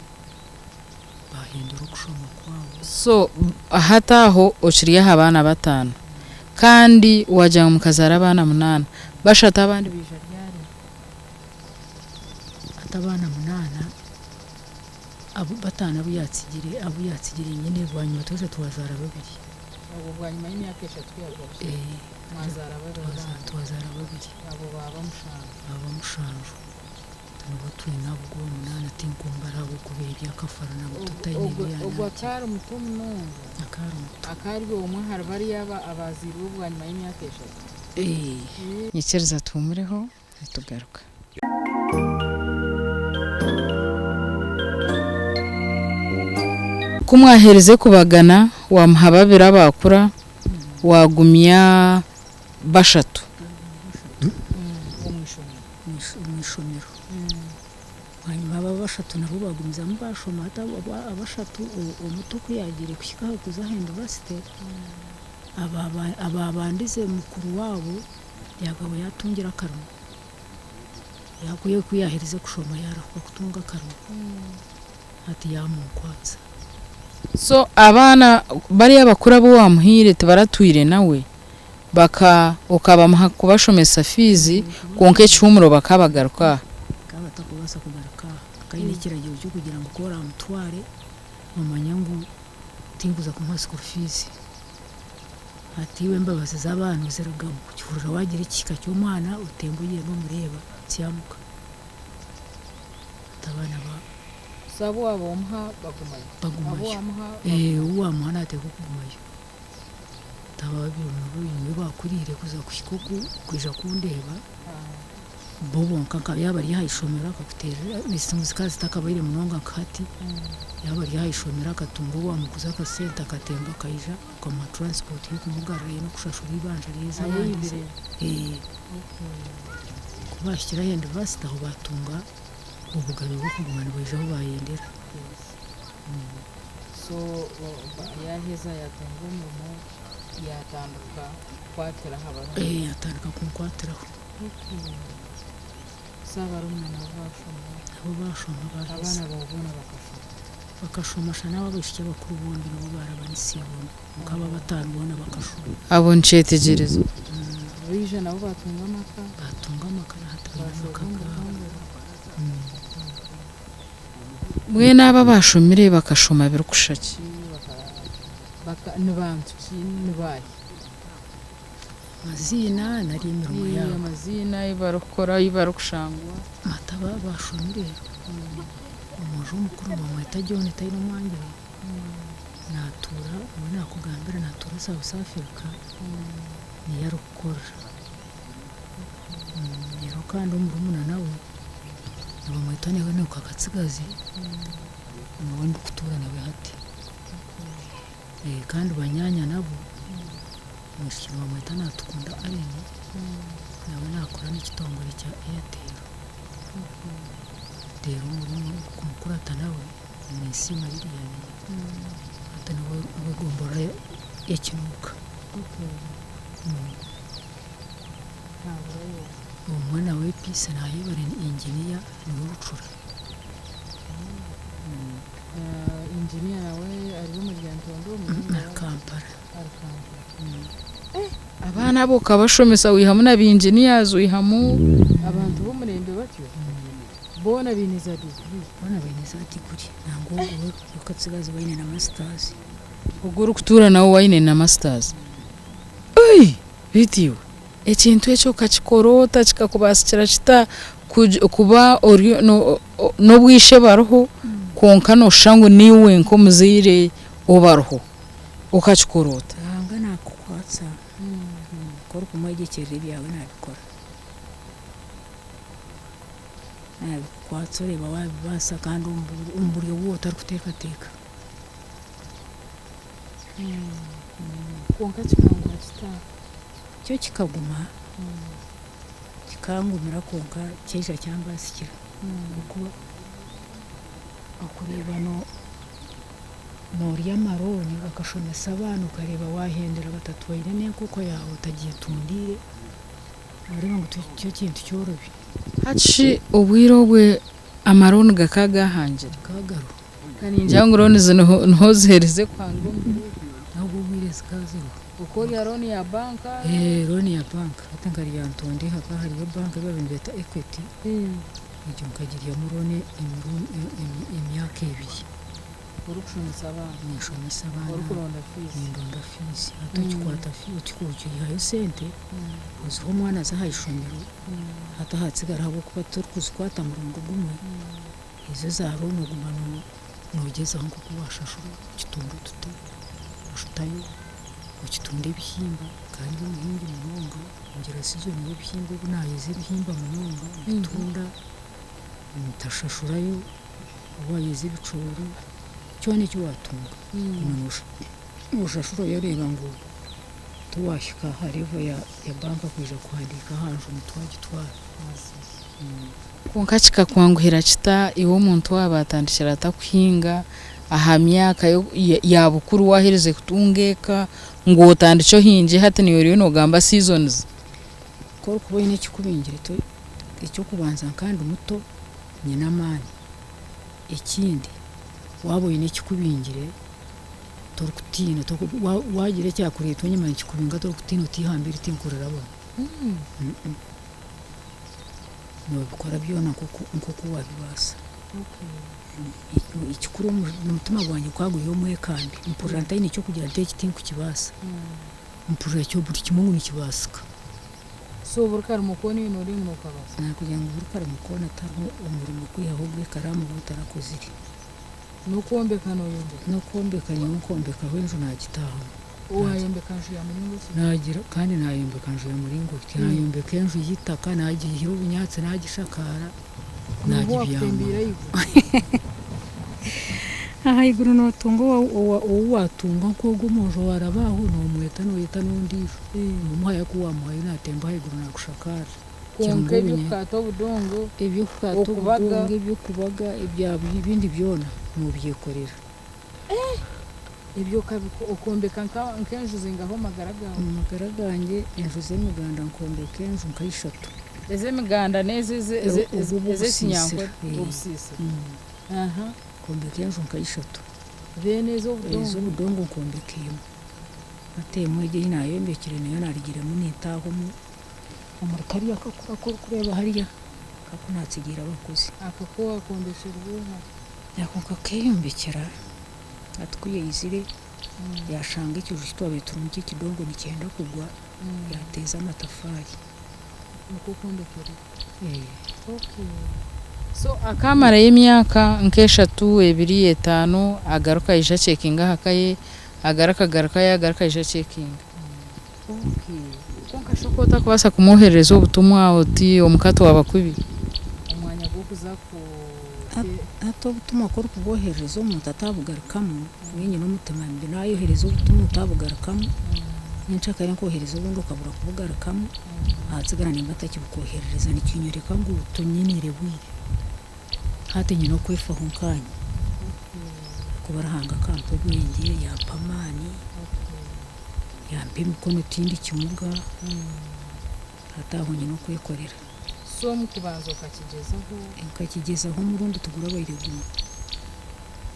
baahindura okushoma kwabo. So hati aho okiri aha baana bataano kandi waagira ngu mukazaara abaana munaana, bashatu abandi baija ryari? Hati abaana munaana, abu bataano abu yaatsigire abu yaatsigire nyine bwanyima twija twazaara babiri. Obwo bwanyima y'emyaka eshatu ku yaagarukire, mwazaara babiri abandi? Twazaara babiri. Abo baaba mushanju. Baaba mushanju. Hati nibo twine abo ogwa munaana tinkumbara ahabw'okuba eri akafara na muto taine Ogwo ebi ogwo yaanangira. akaari muto munonga? Akaari muto. Akaari omwe ahari bariya abaazairwe bwanyima y'emyaka eshatu? Nyikiriza tuhumureho nitugaruka. Ku mwaherize kubagana, waamuha babiri abaakura, waagumya bashatu. Omu ishomero. Bwanyima abo abashatu nabo baagumizamu baashoma. Hati abo abashatu omuto ku yaagiire kuhika aha kuza aha yunivasite, abaabandize mukuru waabo yaagaba yaatungire akarimo. Ku yaaherize kushoma yaarahuka kutunga akarimo. Hati yaamunkwatsa. So abaana bariya abakuru abu waamuhaire tibaratwire nawe? Baka okabamuha kubashomesa fiizi kwonka ekihuumuro bakabagaruka aha? Akaba atakubaasa kugaruka aha. Akaba aine ekiragiro ky'okugira ngu ku oraamutware omanye ngu tinkuza kumuha school fees. Hati iwe embabazi z'abaana ozirugamu, okihurira waagira ekihika ky'omwana otemba ogyenda omureeba tyamuka. Hati abaana ba. So abu waaba omuha bagumayo? Bagumayo. Abu waamuha Ee, ou waamuha naateekwa kugumayo. Hati aba babiri nibo nibo baakuriire kuza kuhika oku kwija kundeeba. Bo bonka nka yaaba ari aha ishomero akakuteerera esimu zikaba zitakabaire munonga nka hati, yaaba ari aha ishomero akatunga owaamuguza akasente akatemba akaija okamuha transport y'okumugarurayo n'okushashura eibanja rye ezi abandize. Ku baahikire aha yunivasite aho baatunga obugabe bw'okuguma nibaija ahu baayendera. So yaaheza yaatunga omurimo yaatandika kukwatiraho abarumuna? Yaatandika kunkwatiraho. So abarumuna nabo baashoma? Nabo baashoma baaheza. Abaana baawe boona bakashoma? Bakashoma shana n'abo abaishiki abakuru bombi nibo baarabanisiibwemu kwonka abo abataano boona bakashoma. Abo nikyetegyerezibwa. Baija nabo baatunga amaka? Baatunga amaka na hati baine amaka gaabo. Mbwenu abo abaashomire bakashoma birikushusha ki? Ni bantu ki? Ni baahi? Amaziina nari emirimo yaabo? Amaziina, ebi barikukora, ahu barikushangwa. Hati abo abaashomire, omwojo omukuru nibamweta John Tainomwangire, naatuura, ou naakugambira naatuura South Africa, niyo arikukorera. Reero kandi omurumuna nawe nibamweta Enock Katsigazi, niwe ndikutuura nawe hati. Kandi banyaanya nabo, omwishiki nibamweta Natukunda Allen, nawe naakora n'ekitongore kya Airtel. Reero orikumukurata nawe ni Ninsiima Lilian, hati niwe w'egomborora ya Kinuuka. Omwe nawe Peace Nayebare ni inginiya niwe Bucura. Inginiya nawe ari omuri Lyantonde omu? Ari Kampala. Ari Kampala. Abaana abo okabashomesa wihamu na bainginiyazi wihamu abantu b'omurembe batyo boona baine za diguri. Boona baine za diguri nangwa ogwo ow'akatsigazi we aine na masitazi. Ogwo orikutuura nawe we aine na masitazi. Ei! Beitu iwe ekintu ekyo okakikora ota kikakubaasikira kita kuba ori n'obu ishe bariho kwonka nooshusha ngu niiwe wenka omuzaire obariho okakikora ota? Ruhanga naakukwatsa ku orikumwegyekyerera ebyawe naabikora. Naabikukwatsa oreeba waabibaasa kandi omu buryo obu otarikuteekateeka. Kwonka kikanguha kita? Kyo kikaguma, kikangumira kwonka kyaija kyambaasikira ahabw'okuba okureeba noorya amarooni bakashomesa abaana okareeba waahendera batatwaire n'enkoko yaawe otagyetundiire. Nooreeba ngu tikyo kintu kyorobi. Hati shi obwire obwe amarooni gakaba gahangire? Gakaba gariho. Ka ningira ngu rooni niho oziherize kuhanga omu biro ebi. N'obwo obwire zikaba ziriho. Oka oriha rooni ya banka? Rooni ya banka. Hati nka Lyantonde hakaba hariyo banka ei baabaire nibeeta Equity, egyo nkagiryamu rooni emyaka ebiri. Orikushomesa abaana? Ninshomesa abaana. Orikuronda fiizi? Nindonda fiizi. Hati okikwata okiihayo sente oziha omwana aze aha ishomero, hati ahatsigara ahabw'okuba torikuzikwata murundi gumwe, ezo eza rooni oguma noogyezaho nk'oku waashashura okitunda otuta, oshutayo, okitunda ebihimba kandi omuhingi munonga, ngira sizoni y'ebihimba obu naayeza ebihimba munonga, mbitunda ntashashurayo, waayeza ebicoori, kyona eki waatunga oguma nooshashura oreeba ngu tiwaahika aha level ya banka kwija kuhandiika aha nju ngu twagitwara. Kwonka kikakwanguhira kita iwe omuntu waaba atandikire ata kuhinga aha myaka ya bukuru waaherize kutunga eka ngu otandikye ohingye hati niiwe oriyo noogamba seasons? Ku orikuba oine ekikubingire eky'okubanza nka ndi muto nyine amaani, ekindi waaba oine ekikubingire torikutiina waagira ekyakureetwa enyima nikikubinga torikutiina oti eihamba eri tinkurirabamu. Noobikora byona nk'oku waabibaasa. Ekikuru omutima gwangye gukaba guri omwekambi, mpurira ntaine ky'okugira nti eki tinkukibaasa, mpurira buri kimwe ngu nikibaasika. So buri karimo koona ei nooreeba ngu nookabaasa? Naakugira ngu buri karimo koona tihariho omurimo kwihaho ogw'ekaraamu ogu otarakozire. N'okwombeka nooyombeka? N'okwombeka nyowe nkombekaho enju naagitaahamu. Waayombeka nju ya muringo ki? Naagira kandi naayombeka nju ya muringo ki? Naayombeka enju y'eitaka naagihira obunyaatsi naagishakaara Nooha naagibyamamu. owaakutembeire ahaiguru? Ahaiguru nootunga ou waatunga nk'ogwo omwojo waaraba aho noomweta nooyeta n'ondiijo noomuhayo ku waamuhayo naatemba ahaiguru naakushakaarira. Kwonka eby'okukaata obudongo, Eby'okukaata okubaga? obudongo, eby'okubaga, ebindi byona noobyekorera. Ebyo okombeka nk'enju zingahi omu magara gaawe? Omu magara gangye enju z'emiganda nkombeka enju nka ishatu. Ez'emiganda n'ezo ez'ekinyankore? Obusiisira. Nkombeka enju nka ishatu. Then ez'obudongo? Ez'obudongo nkombeka emwe. Hati emwe egyo ei naayombekire niyo naarugiremu nintaaha omuri kariya kakura aku orikureeba hariya aku naatsigiire abakozi. Aka ko wakombekyerwa oha? Ako nkakeeyombekyera hati ku yaizire yaashanga ekiju ki twabaire turimu ky'ekidongo nikyenda kugwa yaateeza amatafaari. Nikwo okwombekyerwa? So akaamarayo emyaka nk'eshatu, ebiri, etaano agaruka aija acekinga aha ka ye, agaruka agarukayo agaruka aija acekinga. Kwonka shi okaba otarikubaasa kumwoherereza obutumwa oti omuka twaba kubi? Omwanya gw'okuza ku. Hati obutumwa ku orikubwoherereza omuntu atabugarukamu, nyowe nyine omutima mubi naayohereza obutumwa otabugarukamu, nyencakare nkoohereza obundi okabura kubugarukamu, ahatsigara nimba ntakibukwoherereza nikinyoreka ngu tonyiniire bwire. Hati nyine okwefaho nkaanye ahakuba Ruhanga akampa obwengye, yampa amaani, yampa emikono tindi kimuga, hati aho nyine okwekorera. So omu kubanza okakigyezaho? Nkakigyezaho omurundi tigurabaire gumwe.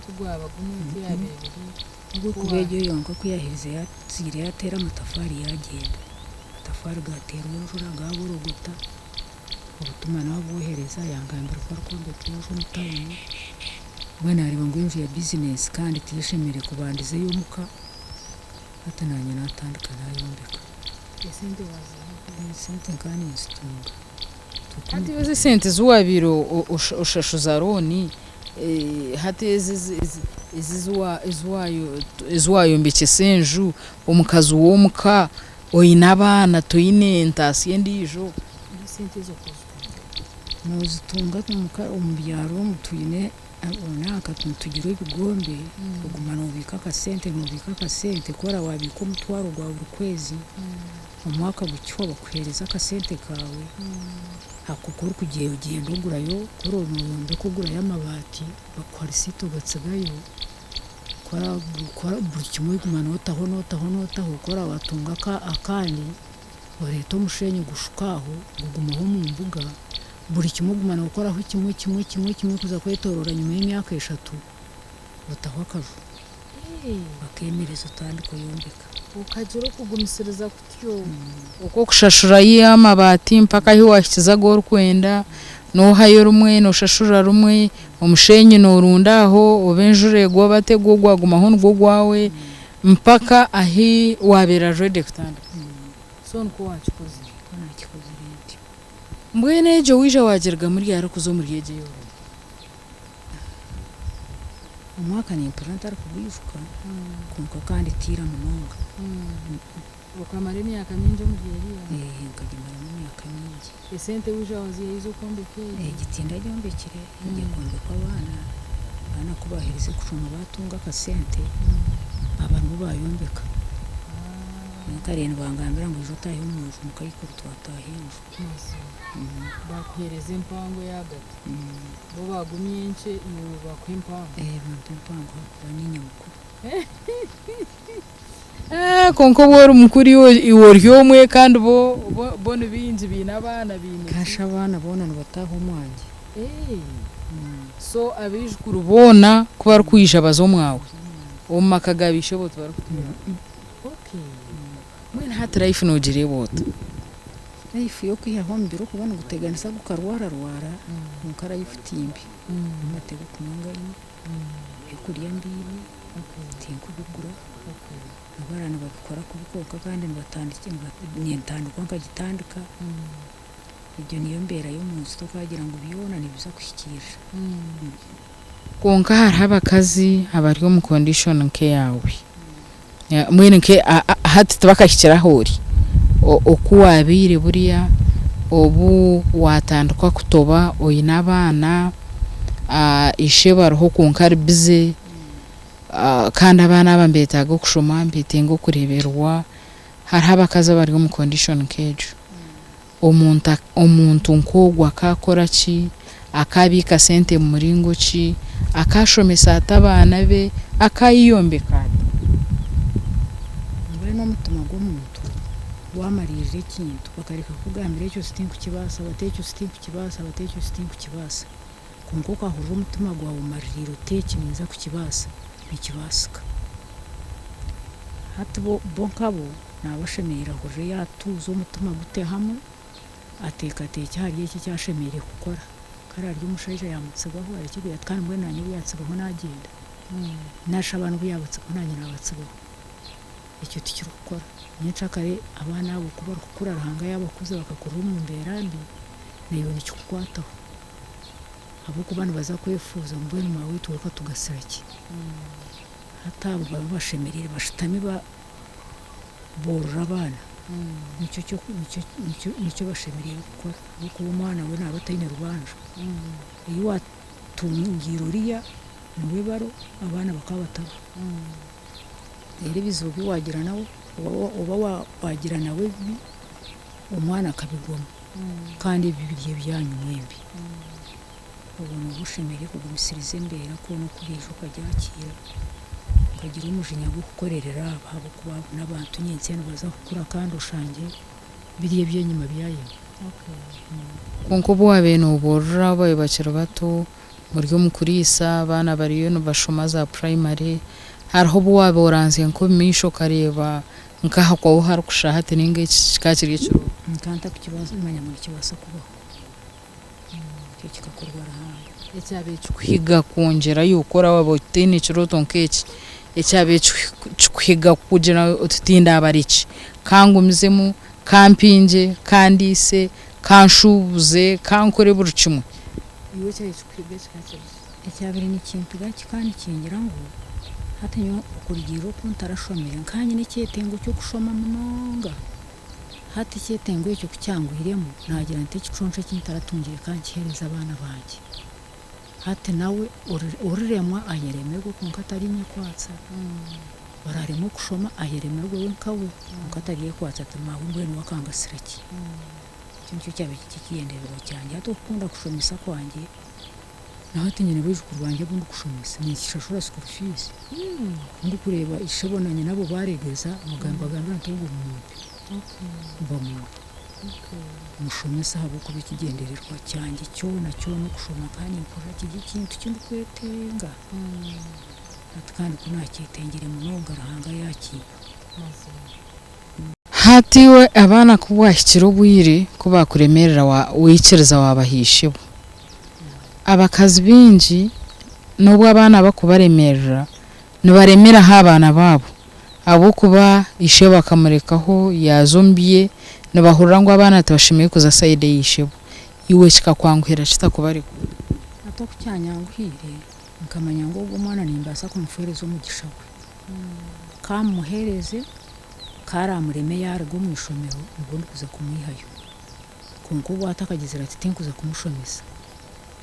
Tigwaba gumwe tiyaaba ebiri? Ahabw'okuba egyo yonka ku yaaherize yaatsiire yaateera amatafaari yaagyenda. Amatafaari gaateerwa enjura gaaborogota, obutumwa naabwohereza yangambira ku arikwombeka enju omu tawuni, mbwenu naareeba ngu enju ya bizinesi kandi tiyeshemereire kubandiza ey'omuka, hati naanye naatandika naayombeka. Esente waaziiha nkahi? Esente nkaba ninzitunga. Hati iwe ezi esente ezi waabaire oshashuza looni, hati ezi ezi waayombekyesa enju, omukazi w'omuka, oine abaana toine ntaasya endiijo, esente ezo okazitunga ota? Noozitunga omu byaro omu twine nanka nitugira ebigombe, oguma noobiika akasente noobiika akasente ku oraabe waabiika omutwaro gwa buri kwezi, omwaka gukihwa bakuheereza akasente kaawe, ako ku orikugyenda ogurayo ku oraabe nooyombeka ogurayo amabaati bakuha risiiti ogatsigayo, buri kimwe oguma nootaho nootaho nootaho ku oraabe waatunga akandi. Oreeta omusheenyi gushuka aho, gugumaho omu mbuga, buri kimwe oguma nookoraho kimwe kimwe kimwe kimwe kuza kwetooroora enyima y'emyaka eshatu otaho akaju bakeemereza otandika oyombeka. Okagira okugumisiriza kutyo okw'okushashurayo amabaati mpaka ahi waahikiza agu orikwenda, noohayo rimwe nooshashura rimwe, omusheenyi noorunda aho oba enjura egwa oba tegwa ogwagumaho nigwo gwawe mpaka ahi waabeera ready kutandika. So nikwo waakikozire? Nikwo naakikozire ntyo. Mbwenu egyo waija waagirugamu ryari kuza omuri egyo ei orimu? Omwaka nimpurira ntarikugwijuka kwonka kandi tiira munonga. Okamara emyaka mingi omuri eriya? Ee, nkagimaramu emyaka mingi. Esente waija waaziiha hi z'okwombeka egi? Egi tindagyombekire, egi ekombekwa abaana. Abaana ku baaherize kushoma baatunga akasente, aba nibo baayombeka. Nyowe kare nibangambira ngu ija otaahe omu nju mukaikuru twataaha enju. Mazima. Baakuheereza empango ey'ahagati. Bo baagumya enkye iwe baakuha empango. Ee, bampa empango ahabw'okuba niinye mukuru. Kwonka obu ori mukuru iwe iwe ori omwe kandi bo bo ni baingi baine abaana baine ki. Kasha abaana boona nibataaha omwangye. So abaijukuru boona ku barikwija baza omwawe, omu maka ga baishebo tibarikutuuramu? Okay. Mbwenu hati life noogireeba ota? Life y'okwihaho omubiri okuba niguteganisa gukarwararwara kwonka life ti mbi. Amate g'okunywa ngaine, ebyokurya mbiine, tinkubigura, abaana nibabikora kubi kwonka kandi nintandikwa nkagitandika. Egyo niyo mbeera y'omunsi tokagira ngu byona nibiza kuhikiirira. Kwonka hariho abakazi abari omu condition nk'eyaawe, mbwenu nke hati tibakahikire ahu ori, oku waabaire buriya obu waatandika kutoba oine abaana, ishebo ariho kwonka ari busy, kandi abaana aba nibeetaaga okushoma, nibeetenga okureeberwa, hariho abakazi abari omu condition nk'egyo. Omuntu omuntu nk'ogwo akaakora ki? Akaabiika sente mu muringo ki? Akaashomesa ata abaana be? Akaayeyombeka ata? Mbwenu omutima gw'omuntu gwamariirira ekintu bakareka kukugambira ekyo oti tinkukibaasa bati ekyo oti tinkukibaasa bati ekyo oti tinkukibaasa kwonka okahurira omutima gwawe omaririire oti eki ninza kukibaasa nikibaasika. Hati bo bo nkabo Naaba ashemereire ahurire yaatuuza omutima gute hamwe, ateekateekye ahari ekyo eki ashemereire kukora. Ku ararye omushaija yaamutsigaho arekye kugira ati kandi mbwenu naanye obu yaatsigaho naagyenda, nari shi abaana obu yaabatsigaho naanye naabatsigaho. Ekyo tikirikukora. Nyencakare abaana abo ku barikukura Ruhanga yaabakuza bakakurira omu mbeera mbi, naiwe nikikukwataho. Ahabw'okuba nibaza kwefuuza ngu mbwenu maaweitwe we akatugasira ki? Hati abo babe bashemereire bashutami ba. Boorora abaana nikyo nikyo nikyo bashemereire kukora ahabw'okuba omwana we naaba ataine rubanja. Ei waatungiire oriya niwe baro abaana bakaba batariho. Reero ebizibu bi waagira nawe oba waagira nawe ebibi omwana akabigwamu kandi ebi biri ebyanyu mwembi. Obwo nooba oshemereire kugumisiriza embeera ku onu okuriija okagyakiira, okagira omujinya gw'okukorerera abo ahabw'okuba abo n'abantu nyentsya nibaza kukura kandi oshangye biri eby'enyima byayema. Kwonka obu waabaire nooboorora abu baabaire bakiri bato, muri omu kuriisa, abaana bariyo nibashoma za purayimare, hariho obu waaba oranzya nk'omu maisho okareeba nk'aha kwawe harikushusha hati nainga eki kikaba kiri ekirooto? Nkaba ntakukibaasa kumanya ngu nikibaasa kubaho. Ekyo kikakorwa Ruhanga. Ekyabaire kikuhiga kwongyerayo kukora waaba otaine kirooto nk'eki, ekyabaire kikuhiga kugira oti tindabarekye, ka ngumizemu, ka mpingye, ka ndiise, ka nshuubuze, ka nkore buri kimwe. Iwe ekyabaire kikuhiga kikaba kiri ki? Ekyabaire nikimpiga kikaba nikingira ngu hati nyowe okurugiirira oku ntarashomire nkaba nyine ekyetengo ky'okushoma munonga. Hati ekyetengo ekyo ku kyangwiremu, naagira nti ekiconco eki ntaratungire ka nkiheereze abaana bangye. Hati nawe oriremwa ayeremerwe kwonka atarinyekwatsa. Oraaremwe kushoma ayeremerwe we nkawe kwonka ataryekwatsa ati maawe mbwenu we akangasira ki? Ekyo nikyo kyabaire kiri ekigyendererwa kyangye. Hati okukunda kushomesa kwangye, na hati nyine baijukuru bangye abu ndikushomesa, ninkishashura school fees. Ku ndikureeba ishebo na nyinabo baaregeza, mbagambira nti ogu mumpe. Mba mushomesa ahabw'okuba ekigyendererwa kyangye kyona kyona okushoma nkaba nimpurira kiri ekintu ki ndikwetenga. Hati kandi ku naakyetengire munonga Ruhanga yaakimpa. Hati iwe abaana ku bwahikire obwire ku baakuremeerera waikiriza waabaha ishebo. Abakazi baingi n'obu abaana bakubaremeerera nibaremeraho abaana baabo ahabw'okuba ishebo akamurekaho yaaza omu bye nibahurira ngu abaana tibashemereire kuza sayidi eya ishebo. Iwe kikakwanguhira kita kubarekura? Hati oku kyanyanguhiire nkamanya ngu ogu omwana nimbaasa kumufeereza omugisha gwe. Ka mmuheereze, ku araamureme yaaruga omu ishomero nibwo ndikuza kumwihayo. Kwonka obu atakagizire ati tinkuza kumushomesa,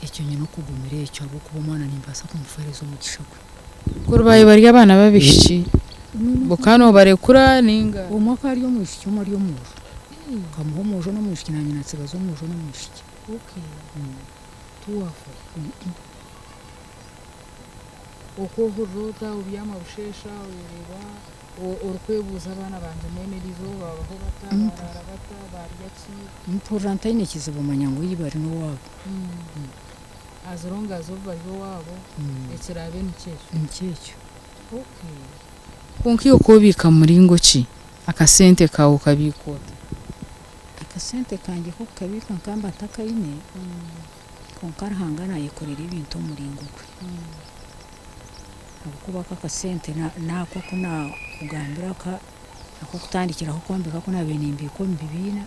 ekyo nyine okugumira ekyo ahabw'okuba omwana nimbaasa kumufeereza omugisha gwe. Kuri baabaire bari abaana b'abaishiki, bukaba noobarekura nainga? Omwe akaba ari omwishiki omwe ari omwojo. Nkamuha omwojo n'omwishiki naanye naatsigaza omwojo n'omwishiki. Okwohurira ota obyama busheesha oreeba orikwebuuza abaana bangye mbwenu eriizooba baabaho bata, baaraara bata, baarya ki? Mpurira ntaine kizibu manya ngu ei bari n'owaabo. As long as obu bari owaabo ekiraabe nikyo ekyo. Nikyo ekyo. Okay. Kwonka iwe okoobiika mu muringo ki? Akasente kaawe okabiika ota? Akasente kangye ko kukabiika nkamba ntakaine. Kwonka Ruhanga naayekorera ebintu omu muringo gwe. Ahabw'okuba ako akasente n'ako aku naakugambira ak'okutandikiraho kwombeka aku naabaire nimbiika omu bibiina,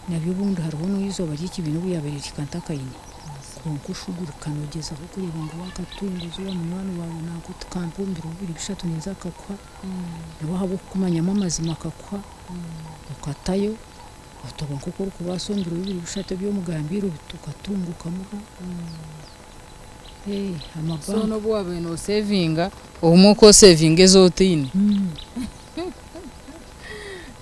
nabyo obundi hariho n'eizooba ry'ekibiina obu yaabaire rihika ntakaine. Kwonka oshugurika noogyezaho kureeba ngu waakatunguza owa munywani waawe nanka oti kampe omu biro bibiri bishatu ninza kukakuha, nawe ahabw'okukumanyamu amazima akakuha, okatayo. Otoba nk'oku orikubaasa omu biro bibiri bishatu ebi omugambiire okatunga okamuha. So n'obu waabaire noosevinga, obumwe okoosevinga ezi otaine.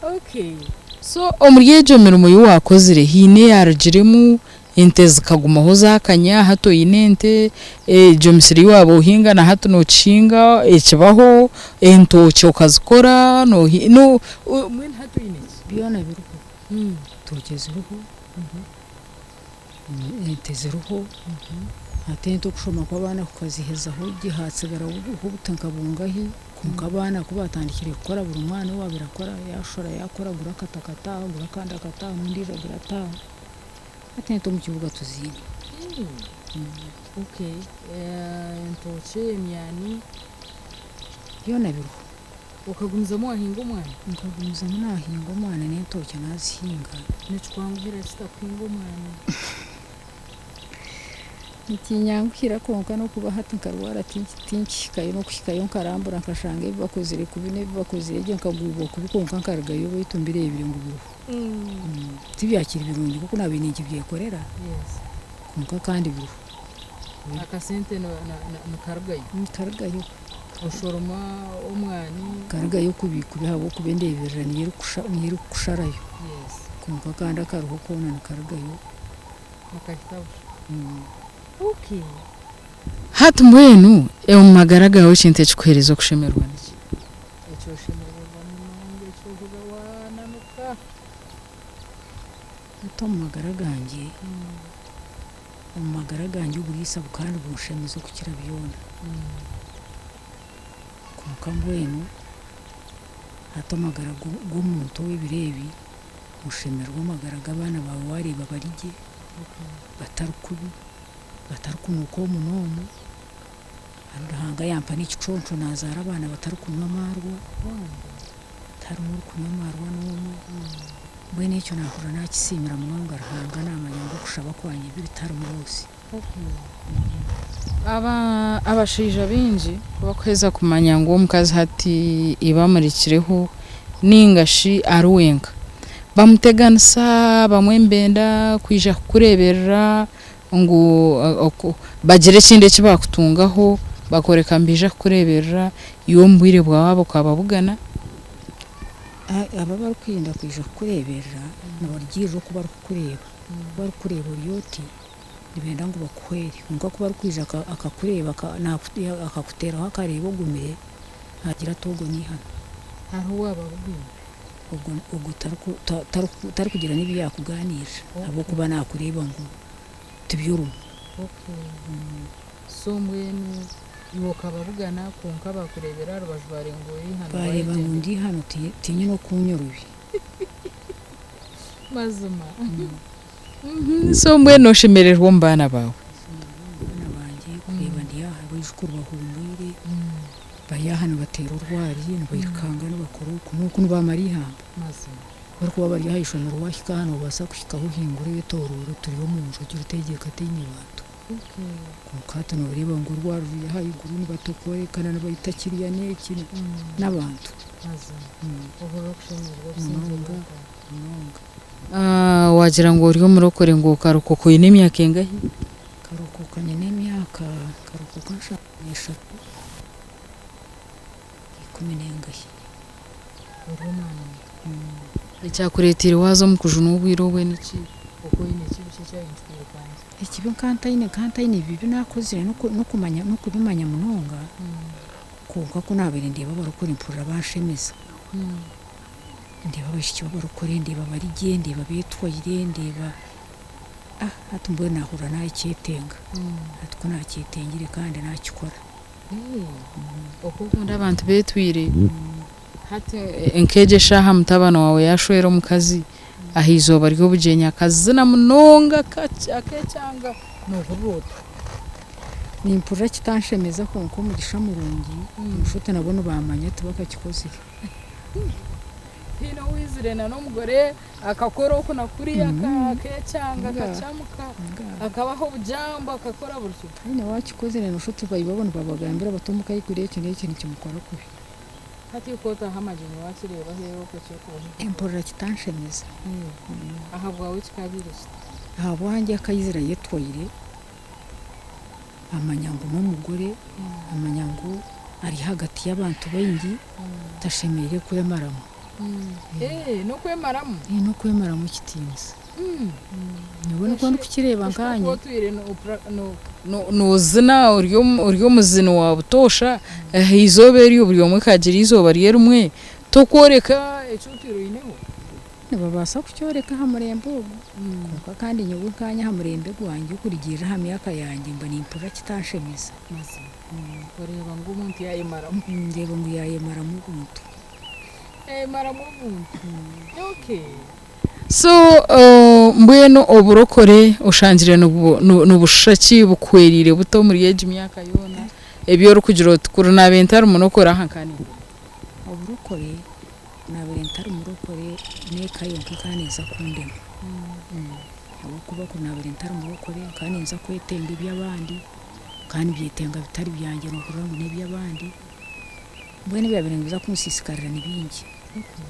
Okay. So omuri egyo mirimo ei waakozire haine eyaarugiremu ente zikagumaho zaakanya hati oine ente, egyo misiri ei waaba ohinga na hati noogihinga ekibaho, entookye okazikora, mbwenu hati oine ki? Byona biriho, entookye ziriho, ente ziriho, hati ente okushoma kw'abaana kukazihezaho gye haatsigaraho obuti nka bungahi, kwonka abaana ku baatandikire kukora buri mwana owaabaire akora yaashora yaakora agura akataka ataaha, agura akandi akataaha n'ondiijo agura ataaha. Hati ente omu kibuga tuziine. Okay, entookye, emyani. Byona biriho. Okagumizamu waahinga omwani? Nkagumizamu naahinga omwani n'entookye naazihinga. Nikikwanguhira kita kuhinga omwani? Nikinyanguhira kwonka n'okuba hati nkarwara tinkihikayo n'okuhikayo nkarambura nkashanga ebi bakozire kubi n'ebi bakozire gye nkaguubwa kubi kwonka nkarugayo beitu mbireebire ngu biriho. Tibyakiri birungi nk'oku naabaire ninkibyekorera kwonka kandi biriho. Akasente nikarugayo? Nikarugayo. Oshoroma omwani? Nikarugayo kubi kubi ahabw'okuba endeeberera niyo erikukusharayo kwonka akandi akariho koona nikarugayo. Nikahika busha. Okay. Hati mbwenu omu magara gaawe ekintu ekikuheereza okushemererwa niki? Eki oshemerererwa munonga, eki ohurira waananuka? Hati omu magara gangye, omu magara gangye oburiisa bukaba nibunshemeza okukira byona. Kwonka mbwenu hati amagara g'omuntu ow'ebiro ebi, oshemererwa amagara g'abaana baawe waareeba bari gye, batari kubi, batarikunuuka omu n'omu. Hati Ruhanga yampa n'ekiconco naazaara abaana batarikunywa amaarwa, tiharimu orikunywa amaarwa n'omwe. Mbwenu ekyo naahurira naakisiimira munonga Ruhanga naamanya ngu okushaba kwangye biri tiharimu boosi. Abashaija baingi ku bakuheza kumanya ngu omukazi hati iba amurekireho nainga shi ari wenka, bamuteganisa bamwe nibenda kwija kukureeberera ngu bagire ekindi eki baakutungaho bakooreka nibaija kukureeberera iwe omu bwire bwawe abo okababugana. Abo abarikwenda kwija kukureeberera nibarugiirira oku barikukureeba. Ku barikukureeba ori oti nibenda ngu bakuhwere kwonka ku barikwija akakureeba akakuteeraho akareeba ogumire naagira ati ogu n'eihano. Hariho owaababugaine? Ogwo ogwo tariku tariku tarikugira n'ebi yaakugaaniirira ahabw'okuba naakureeba ngu tibyo orimu. So mbwenu iwe okababugana kwonka baakureebera aha rubaju baareeba ngu ori eihano Baareeba ngu ndi eihano tiinyine oku nyorobi. Mazima. So mbwenu oshemererwa omu baana baawe? Nshemererwa omu baana bangye kureeba ndi aha abaijukuru bahuumwire, bari aha nibateera orwari, nibairukanga nibakora oku n'oku nibamara eihamba. Ku barikuba bari aha ishomero waahika aha noobaasa kuhikaho ohingure oyetooroore turi omu nju ogire oti egi eka teine bantu. Kwonka hati nooreeba ngu orwari ruri ahaiguru nibatokoorekana nibaita kiriya n'eki n'abantu. Munonga munonga. Waagira ngu ori omurokore ngu okarokoka oine emyaka engahi? Nkarokoka nyine emyaka nkarokoka nshanju n'eshatu, ikumi n'engahi. Ori omwana muto. Ekyakureeteire waaza omu kujunwa obwire obwe niki? Oku oine ekibi ki ekyabaire nikikwirukangiza? Ekibi nka ntaine nka ntaine bibi naakozire n'okumanya n'okubimanya munonga, kwonka ku naabaire ndeeba abarokore mpurira banshemeza. Ndeeba abaishiki b'abarokore ndeeba bari gye, ndeeba beetwaire, ndeeba ah hati mbwenu naahurira naakyetenga. Hati ku naakyetengire kandi naakikora. Oku okunda abantu beetwire, hati nk'egyo eshaaha mutabani waawe yaashwera omukazi aha izooba ry'obugyenyi akazina munonga akeekyanga, noohurira ota? Nimpurira kitanshemeza kwonka omugisha murungi nshuti nabo nibaamanya tibakakikozire. Tihaine owaizire na n'omugore akakora oku na kuriya akekyanga akakyamuka akabaha obujambo akakora buri kimwe. Tihaine owaakikozire nosha oti baibo nibabagambira bati omukaikuru eki n'eki nikimukora kubi. Hati ku otaaha amagyenyi waakireeba aheeru okwo ekirikubaho? Mpurira kitanshemeza. Ahabwawe kikaabaire kita? Ahabwangye akaizire ayetwaire amanya ngu n'omugore, amanya ngu ari ahagati y'abantu baingi, tashemereire kwemaramu. N'okwemaramu? N'okwemaramu ekitiinisa. Nyowe nikwo ndikukireeba nkaanye. Ku otwire noozina ori omuzini wa butoosha, aha izooba eryo buri omwe akagira eizooba rye rimwe, tokworeka eki otwire oineho? Nibabaasa kukyoreka aha murembe ogu, kwonka kandi nyowe nkaanye aha murembe gwangye okurugiirira aha myaka yangye mba nimpurira kitanshemeza. Mazima oreeba ngu omuntu yaayemaramu. Ndeeba ngu yaayemaramu obuntu. Yaayemaramu obuntu. Okay. So mbwenu oburokore oshangire nibushusha ki, bukuhwereire buta omuri egi myaka yoona ebi orikugira oti kuri naabaire ntari murokore aha nkaanihurira? Oburokore Naabaire ntari murokore n'eka yonka ekaba neeza kundema. Ahabw'okuba ku naabaire ntari murokore nkaba ninza kwetenga eby'abandi, nkaba nibyetenga bitari byangye noohurira ngu n'eby'abandi. Mbwenu ebyabaire nibiza kunsiisikarira ni bingi.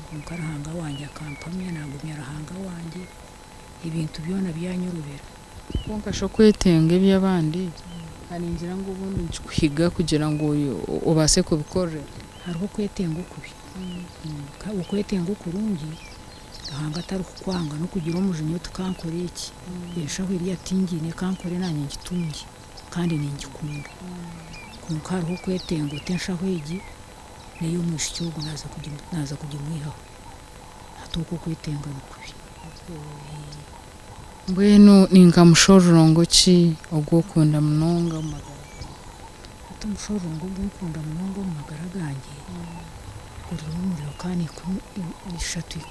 Kwonka Ruhanga wangye akampamya naagumya Ruhanga wangye, ebintu byona byanyorobera. Kwonka shi okwetenga eby'abandi ka ningira ngu obundi nikikuhiga kugira ngu obaase kubikorera? Hariho okwetenga okubi. Okwetenga okurungi Ruhanga tarikukwanga n'okugira omujinya oti ka nkore eki, enshaho eriya tingiine ka nkore naanye ngitungye kandi ningikunda. Kwonka hariho okwetenga oti enshaho egi n'ey'omwishiki ogu naaza kugimwihaho. Hati okwo okwetenga ni kubi. Mbwenu ni nka mushororongo ki ogu okunda munonga omu magara gaawe? Hati omushororongo ogu nkunda munonga omu magara gangye guri omuri Yokaana 3:16.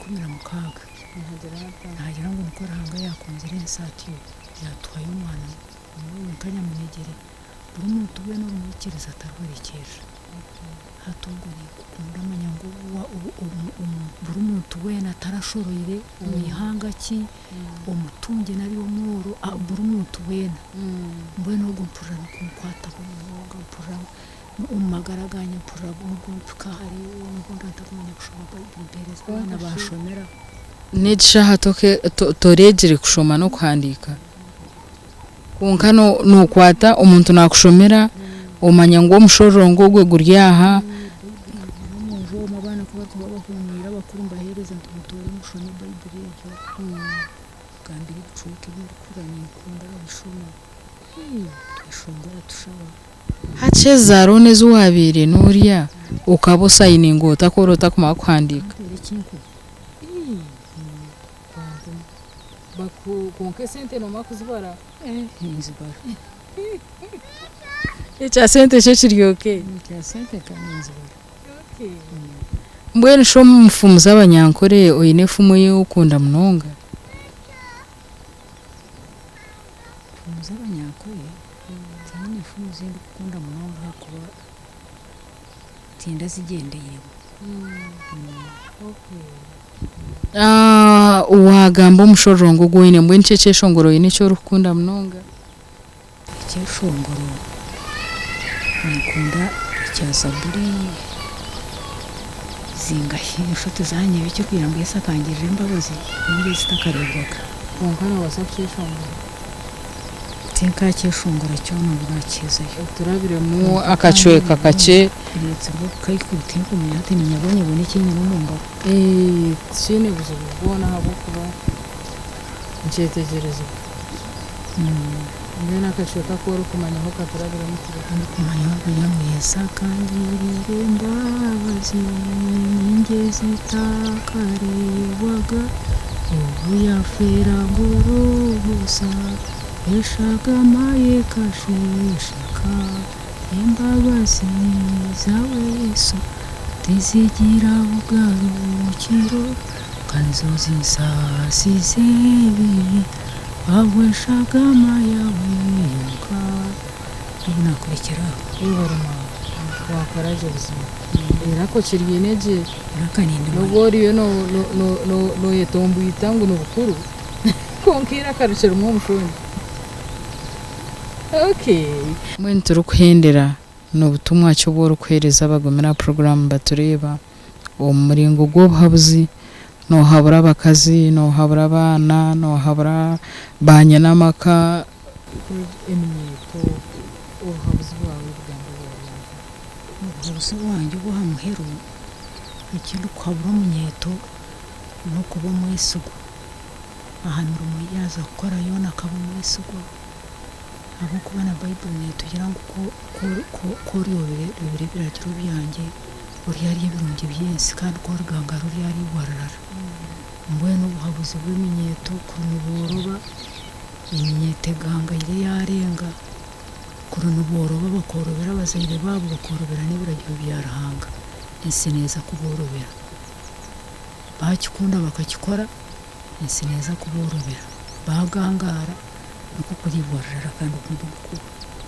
Naagira ngu nikwo Ruhanga yaakunzire ensi atyo, yaatuhayo Omwana we wenka nyamunegyere, buri muntu weena orimwikiriza atarihwerekyerera. Hati obwo ninkukunda manya ngu buri muntu weena tarashoroire omu ihanga ki, omutungi nari omworo, buri muntu weena. Mbwenu ogwo mpurira nigunkwataho munonga, mpurira omu magara gangye mpurira nigumpika hare, nobu ndaba ntarikumanya kushoma Baiburi mpereza abaana banshomera. N'egi shaaha toreegire kushoma n'okuhandiika? Kwonka nookwata omuntu naakushomera omanya ngu omushororongo ogwe guri aha. Baiburi omu nju omwo abaana ku barikuba bahuumwire abakuru mbaheereza nti mutoore mushome Baiburi egyo. Mbagambira ebicweka ebi ndikuhurira ninkunda babishoma. Tweshongora tushaba. Hati shi ezi za loan ezi waabaire noorya okaba osayininga otakora otakumara kuhandiika? Nteera ekinkumu. Kwonka esente noomanya kuzibara? Ninzibara. Ekya sente kyo kiri okay? Ekya sente ka ninzibara. Mbwenu shi omu fumu z'abanyankore oine efumu ei orikukunda munonga? Efumu z'abanyankore, tihaine efumu ezi ndikukunda munonga ahakuba tindazigyendeiremu. Waagamba omushororongo ogu oine, mbwenu shi ekyeshongoro oine eki orikukunda munonga? Ekyeshongoro ninkunda ekya Zaaburi zingahi enshozi zanyeba ekirikugira ngu Yesu akangirira embabazi nyingi ezitakareebwaga. Kwonka noobaasa kukyeshongora? Tinkakyeshongora kyona ngu naakihezayo. Oturabiremu akacweka kakye. Reetsirwe obukaikuru tinkumanya hati niinyabonyabona eki nyine omu ngaro. Tikiine buzibu bwona ahabw'okuba nikyetegyerezibwa. Mbwenu akacweka aku orikumanyaho katurabiremu tureebe. Ndikumanya kugira ngu Yesu akangirira embabazi nyingi ezitakareebwaga obu yaafeera Gologosa eshagama ye ekasheesheka embabazi zaawe Yesu tizigira bugarukiro Ka nizo zinsaasiza ebibi ahabw'eshagama yaawe yonka. N'obu naakurekyera aho. Webare maawe, waakora gye buzima. Eiraka okiriine gye. Eiraka nindimanya. N'obu oriyo nooyetomboita ngu ni bukuru, kwonka eiraka rikirimu omushungi. Okay. Mbwenu turikuhendera, N'obutumwa ki obu orikuheereza abagumire aha puroguraamu Nibatureeba omu muringo gw'obuhabuzi? Noohabura abakazi, noohabura abaana, noohabura baanyina amaka? Eminyeeto, obuhabuzi bwawe ebigambo byawe by'aha muheru. Obuhabuzi bwangye obw'aha muheru, eki ndikuhabura omunyeeto n'okuba omwesigwa aha mirimo ei yaaza kukora yoona akaba omwesigwa. Ahabw'okuba na Baiburi neetugira ngu ku oryorobera ebiragiro byangye, oryarya ebirungi by'ensi, kandi ku origangara oryariibwa rurara. Mbwenu obuhabuzi bw'eminyeeto kuri nibworoba, eminyeeto egangaire yaarenga, kuri nibworoba bakoorobera abazaire baabo bakoorobera n'ebiragiro bya Ruhanga, ensi neeza kuboorobera. Baakikunda bakakikora, ensi neeza kuboorobera. Baagangaara. Nikwo kuriibwa rurara kandi okumva amakuru.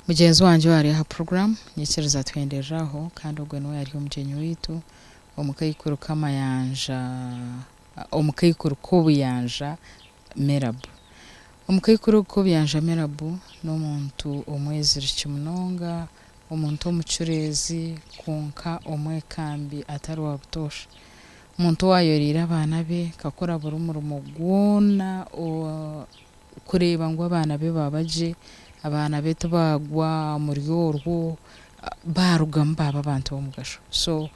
Mugyenzi wangye owaari aha puroguraamu nyikiriza tuhenderere aho kandi ogwe niwe ari omugyenyi waitu omukaikuru Kamayanja omukaikuru Kobuyanja Merabu. Omukaikuru ogu Kobuyanja Merabu n'omuntu omweziriki munonga, omuntu omucureezi kwonka omwekambi atari wa butoosha. Omuntu owaayoreire abaana be akakora buri murimo gwona kureeba ngu abaana be baaba gye, abaana be tibaagwa omuri orwo, baarugamu baaba abantu b'omugasho. So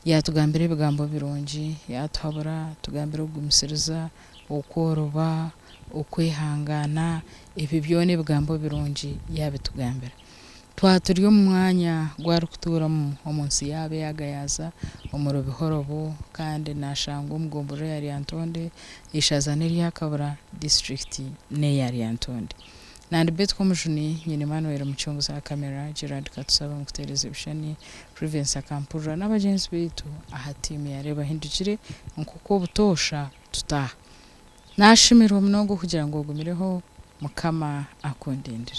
yaatugambira ebigambo birungi, yaatuhabura, atugambira okugumisiriza, okworoba, okwehangaana, ebyo byona ebigambo birungi yaabitugambira. Twaba turi omu mwanya gu arikutuuramu omu nsi yaabo eya Gayaza omuri Bihorobo kandi naashangwa omu gomborora ya Lyantonde, eishaza n'erya Kabura, disiturikiti n'eya Lyantonde. Nandi Beti Komujuni, nyine Emmanuel Mucunguzi aha kamera, Gerald Katusabe omu kuteereza ebishushani, Privence Akampurira n'abagyenzi baitu aha tiimu ya Reeba Hindukire nk'oku obutoosha tutaaha. Naashemererwa munonga okugira ngu ogumireho, Mukama akundindire.